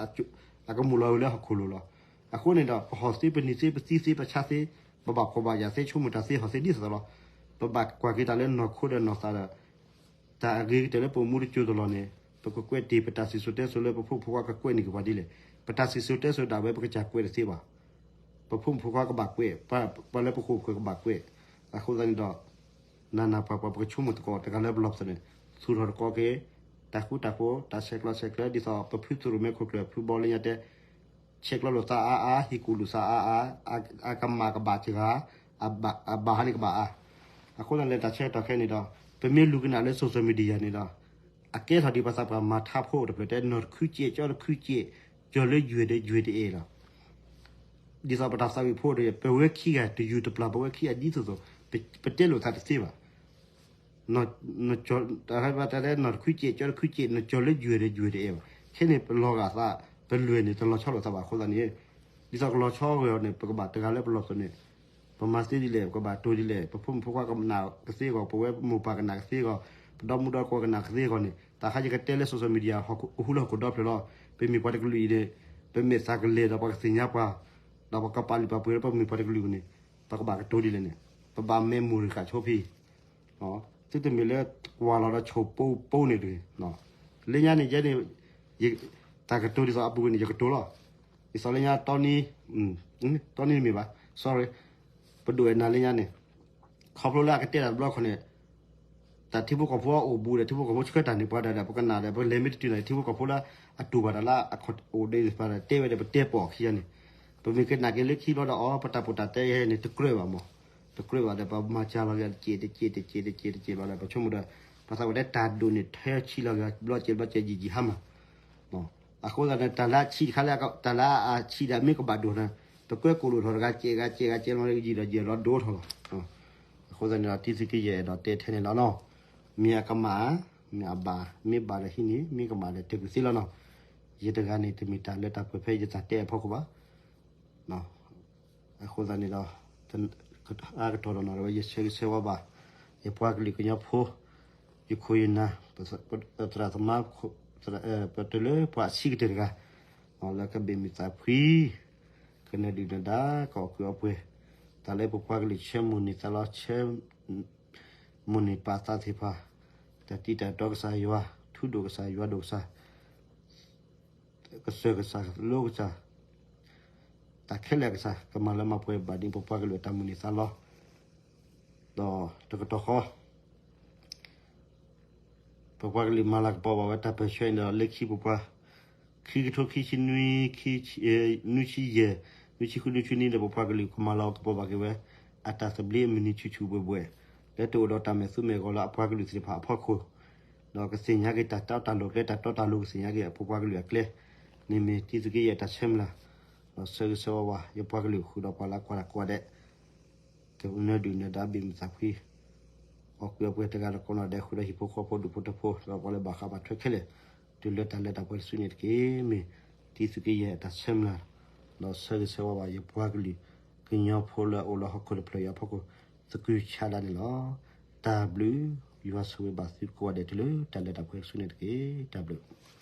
အကမိၣ်လီၤဝဲလၢဟီၣ်ခိၣ်လိၤလီၤ. အဃိန့ၣ်ဒီး ပဟီၣ်သ့ ပနံၤသ့ ပသံသ့ ပဆါသ့ ပဘၣ်ဖှီၣ်ဘၣ်ယာ်သ့ ဆိကမိၣ်တၢ်သ့ဟီၣ်သ့ဒ်သိးသိးလီၤ. ပဘၣ်ကွၢ်က့ၤတၢ်လၢနီၢ်ခိဒီးနီၢ်သးဒီး တၢ်အဂ့ၤကတၢၢ်လၢပအိၣ်မူတစိၤတလီၢ်န့ၣ် ပကကွဲးတ့ၢ်ပတၢ်စံၣ်စိၤတဲစိၤလၢပဖိမုၣ်ဖိခွါကကွဲးန့ၢ်က့ၤပှၤဒ်လဲၣ်. ပတၢ်စံၣ်စိၤတဲစိၤဒၣ်ဝဲ ပကစၢ်ကွဲးတသ့ဘၣ်. ပဖိမုၣ်ဖိခွါကဘၣ်ကွဲး, ပှၤလၢပဃိၣ်ပဃၢၤကဘၣ်ကွဲး. အဃိသတးန့ၣ်ဒီး နးနးပှၤပှၤ ပကဆိကမိၣ်သကိးတဂၤလၢပလီၢ်ပသးန့ၣ် သူၣ်ထီၣ်သကိးက့ၤ တၢ်ဃူတၢ်ဖိး တၢ်ဆဲးကျိးဆဲးကျၢ ဒ်သိးပဖုသရိၣ်မဲခိၣ်ကျၢၢ် ဖုဘီလၢညါတဲ ဆဲးကျိးလိာ်သးအါအါ ဟံၣ်ကူၣ်လိာ်သးအါအါ, အကမၣ်ကဘၣ်စှၤ, အဘၣ်ဟးန့ၣ်ကဘၣ်အါ. အဃိသတးလၢတၢ်ဆၢကတီၢ်ခဲအံၤန့ၣ်ဒီး ပမ့ၢ်လူၤကနၣ်လၢ social media န့ၣ်ဒီး အကဲထီၣ်ဒံးပှၤသးပှၢ်မၤထါဖိတဖျၢၣ်တဲ နီၢ်တခုကဲး ကၠီတခုကဲး ကၠီၤလၢယွဲၢ်ဒီးယွဲၢ်တအဲၣ်လီၤ. ဒ်သိးပတၢ်သးဝံၣ်ဖိဒီး ပဝဲခံဂၤတယူၤတပျၢ် ပဝဲခံဂၤဒ်သိးသိး ပတဲလိာ်သးတသ့ဘၣ်. တၢ်တၢ်တဲနီၢ်တခုကဲး ကၠီတခုကဲး နကၠီၤလၢယွဲၢ်ဒီးယွဲၢ်တအဲၣ်ဘၣ်. ခဲန့ၣ် ပလီၤဂာ်သး ပလွဲၢ်န့ၣ် တလီၤဆီလိာ်သးဘၣ်အဃိသတးန့ၣ် ဒ်သိးကလီၤဆီဂ့ၤအီၤန့ၣ် ပကဘၣ်တဂၤလၢပလီၢ်ပသးန့ၣ် ပမၤသ့ဒ်လဲၣ် ပကဘၣ်တိၢ်ဒ်လဲၣ် ပဖိမုၣ်ဖိခွါကနၣ်ကသ့အဂီၢ် ပဝဲမိၢ်ပၢ်ကနၣ်ကသ့အဂီၢ် ပဒီမုၣ်ဒီခွါကနၣ်ကသ့အဂီၢ်န့ၣ် တၢ်ခါယကတဲလၢ social media ဟူလၢဟီၣ်ခိၣ်ဒီဖျၢၣ်လီၤ. ပမ့ၢ်ပှၤတကလုာ်အံၤန့ၣ် ပမ့ၢ်သးကလဲၤဒီးပှၤကသ့ၣ်ညါပှၤ ဒီးပကပာ်လုၢ်ပာ်ပှ့ၤလၢပမ့ၢ်ပှၤတကလုာ်န့ၣ် ပကဘၣ်ကတိၤဒ်လဲၣ်န့ၣ် ပဘၣ်မဲာ်မူၢ်ရံၣ်ဃာ်ဆိဖံ သုတမ့ၢ်လၢကွၢ်လီၤဒီးဆိၣ်ပိပိန့ၣ်တဂ့ၤ. လၢညါန့ၣ် ယဲန့ၣ် တၢ်ကတိၤဒ်သိးအပူၤကွံာ်န့ၣ် ယကတိၤလီၤ. ဒ်သိးလၢညါတီနံ တီနံတမ့ၢ်ဘၣ် sorry ပဒိၣ်အဲၣ်နၤလၢညါန့ၣ် ခီဖျိလၢအကတဲတၢ်တဘျီခီန့ၣ် တၢ်ထံဖိကီၢ်ဖိအိၣ်ဘူးဒီး ထံဖိကီၢ်ဖိဆှၢတၢ်န့ၣ် ပှၤဒၣ်ဒီး ပကနၣ်ဒီး ပလဲၤမ့ၢ်တတုၤန့ၣ် ထံဖိကီၢ်ဖိလၢအတူၢ်ဘၣ်တၢ်လၢအခိၣ်အိၣ်ဒံးသ့ၣ်တဖၣ်ဒီး တဲဝဲဒီးပတဲပိာ်အခံဂၤန့ၣ် ပမ့ၢ်ကနၣ်က့ၤလၢခံဘျီဒီး အီ ပတၢ်ပိာ်တၢ်တဲယဲန့ၣ် တကြၢးဘၣ်မး, တကြၢးဘၣ်ဒီး ပမၤစၢ်လီၤက့ၤတစဲးတစဲးတစဲးတစဲးတစဲးဘျီဒီး ပဆိကမိၣ်ဒီး ပှၤသးဝဲတဲတၢ်ဒိၣ်န့ၣ် ထၢဆံးလီၤက့ၤ ဘျီစဲးဘျီစဲးယံာ်ယံာ်ဟါမၢ် အဃိသတးန့ၣ် တၢ်လၢအဆံးတခါလၢ တၢ်လၢအဆံးဒီးမ့ၢ်ကဘၣ်ဒိၣ်န့ၣ် ပကွဲကိၣ်လိာ်ထီၣ်တဂၤစဲးဂၤစဲးဂၤစဲးလီၤယံာ်ဒီးယံာ်လီၤဒိၣ်ထီၣ်လီၤ. အဃိသတးန့ၣ်ဒီး တံသုးက့ယဲၢ်အဲၣ်ဒိးတဲထဲန့ၣ်လီၤနီၤ. မ့ၢ်အကမၣ် မ့ၢ်အဘၣ် မ့ၢ်ဘၣ်ဒီးဟံးန့ၢ် မ့ၢ်ကမၣ်ဒီးတၢ်ကူၣ်သ့လီၤနီၤ. ယတဂၤန့ၣ် တမ့ၢ်တၢ်လၢတၢ်ပှဲၤဖဲယတၢ်တဲအဖီခိၣ်ဘၣ်. အဃိသတးန့ၣ်ဒီး အါကတီၢ်ဒီးနီၤ ဝဲယဆၢဂ့ၤဆၢဝါဘၣ် ယပှၤကလုာ်ကညီဖိ ယခိၣ်ယနၢ် သရၣ်သမါ ပတုၤလၢပှၤအဆံးကတၢၢ်တဂၤ လၢကဘၣ်မုာ်သးဖှံ ကနၢၤဒုၣ်နၢၤဒါ ကအီၣ်ကုးအီပှဲၤ တၢ်လၢပပှၤကလုာ်ဆၢမိၣ်န့ၢ်သးလီ ဆၢ မိၣ်န့ၢ်ပာ်သးသ့ၣ်တဖၣ် တၢ်တံၤတၢ်တီကစၢ်ယွၤ ထူဒိၣ်ကစၢ်ယွၤဒိၣ်ကစၢ် ကစၢၢ်ကစၢ်လိကစၢ် တၢ်ခဲလၢာ်ကစၢ် ကမၤလၢမၤပှဲၤဘၣ်ဒ်ပပှၤကလုာ်အတၢ်မိၣ်န့ၢ်သးလီ ဒီးတကတီၢ်ဃီ ပပှၤကလုာ်မၤလၤကပီၤဘၣ်ဝဲတၢ်ပၢၢ်ဆၢအံၤဒီး လၢခံပပှၤ ခံကထိခံဆံနွံ နွံဆံယဲၢ် နွံဆံယဲၢ် နွံဆံဃု နွံဆံနွံဒီး ပပှၤကလုာ်ကမၤလၤကပီၤဘၣ်က့ၤဝဲ အတၢ်သဘျ့အမုၢ်နံၤဆူၣ်ဆူၣ်ဘှဲၣ်ဘှဲၣ် လၢတအိၣ်ဒီးတၢ်မဲာ်သူမဲာ်ဂီၤလၢအပှၤကလုာ်သ့ၣ်တဖၣ်အဖီခိၣ် ဒီးကသ့ၣ်ညါက့ၤတၢ်တီတၢ်လိၤကျဲ တၢ်တီတၢ်လိၤကသ့ၣ်ညါက့ၤ ပပှၤကလုာ်အကျဲ န့ၣ်မ့ၢ်တံသုးက့ယဲၢ်တၢ်ဆၢမုၢ်လၢ် ဒီးဆၢဂ့ၤဆၢဝါဝဲ ယပှၤကလုာ်ဃုာ်ဒီးပှၤလၢကွၢ်တၢ်ကိးဂၤဒဲး ကနၢၤဒုၣ်နၢၤဒါဘၣ်မုာ်သးဖှံ အီၣ်ကုးအီပှဲၤတဂၤဒီးကိးနီၢ်ဒဲး ဃုာ်ဒီးဟံၣ်ဖိဃီဖိဒူၣ်ဖိထၢဖိ ဒီးပှၤလၢဘၣ်ဃးဘၣ်ထွဲခဲလၢာ် တုၤလၢတၢ်လၢတၢ်ပှဲၤတစုန့ၣ်တက့ၢ်. မ့ၢ်တံသုးက့ယဲၢ်တၢ်ဆၢမုၢ်လၢ် ဒီးဆၢဂ့ၤဆၢဝါဘၣ်ယပှၤကလုာ် ကညီဖိလၢအအိၣ်လၢဟီၣ်ခိၣ်တဖျၢၣ်အံၤအဖီခိၣ် သကုၤဆးဒးန့ၣ်လီၤ. တၢ်ဘျုး ယွၤဆိၣ်ဂ့ၤဘၣ်သုကိးဂၤဒဲးတုၤလၢတၢ်လၢတၢ်ပှဲၤတစုန့ၣ်တက့ၢ်. တၢ်ဘျုး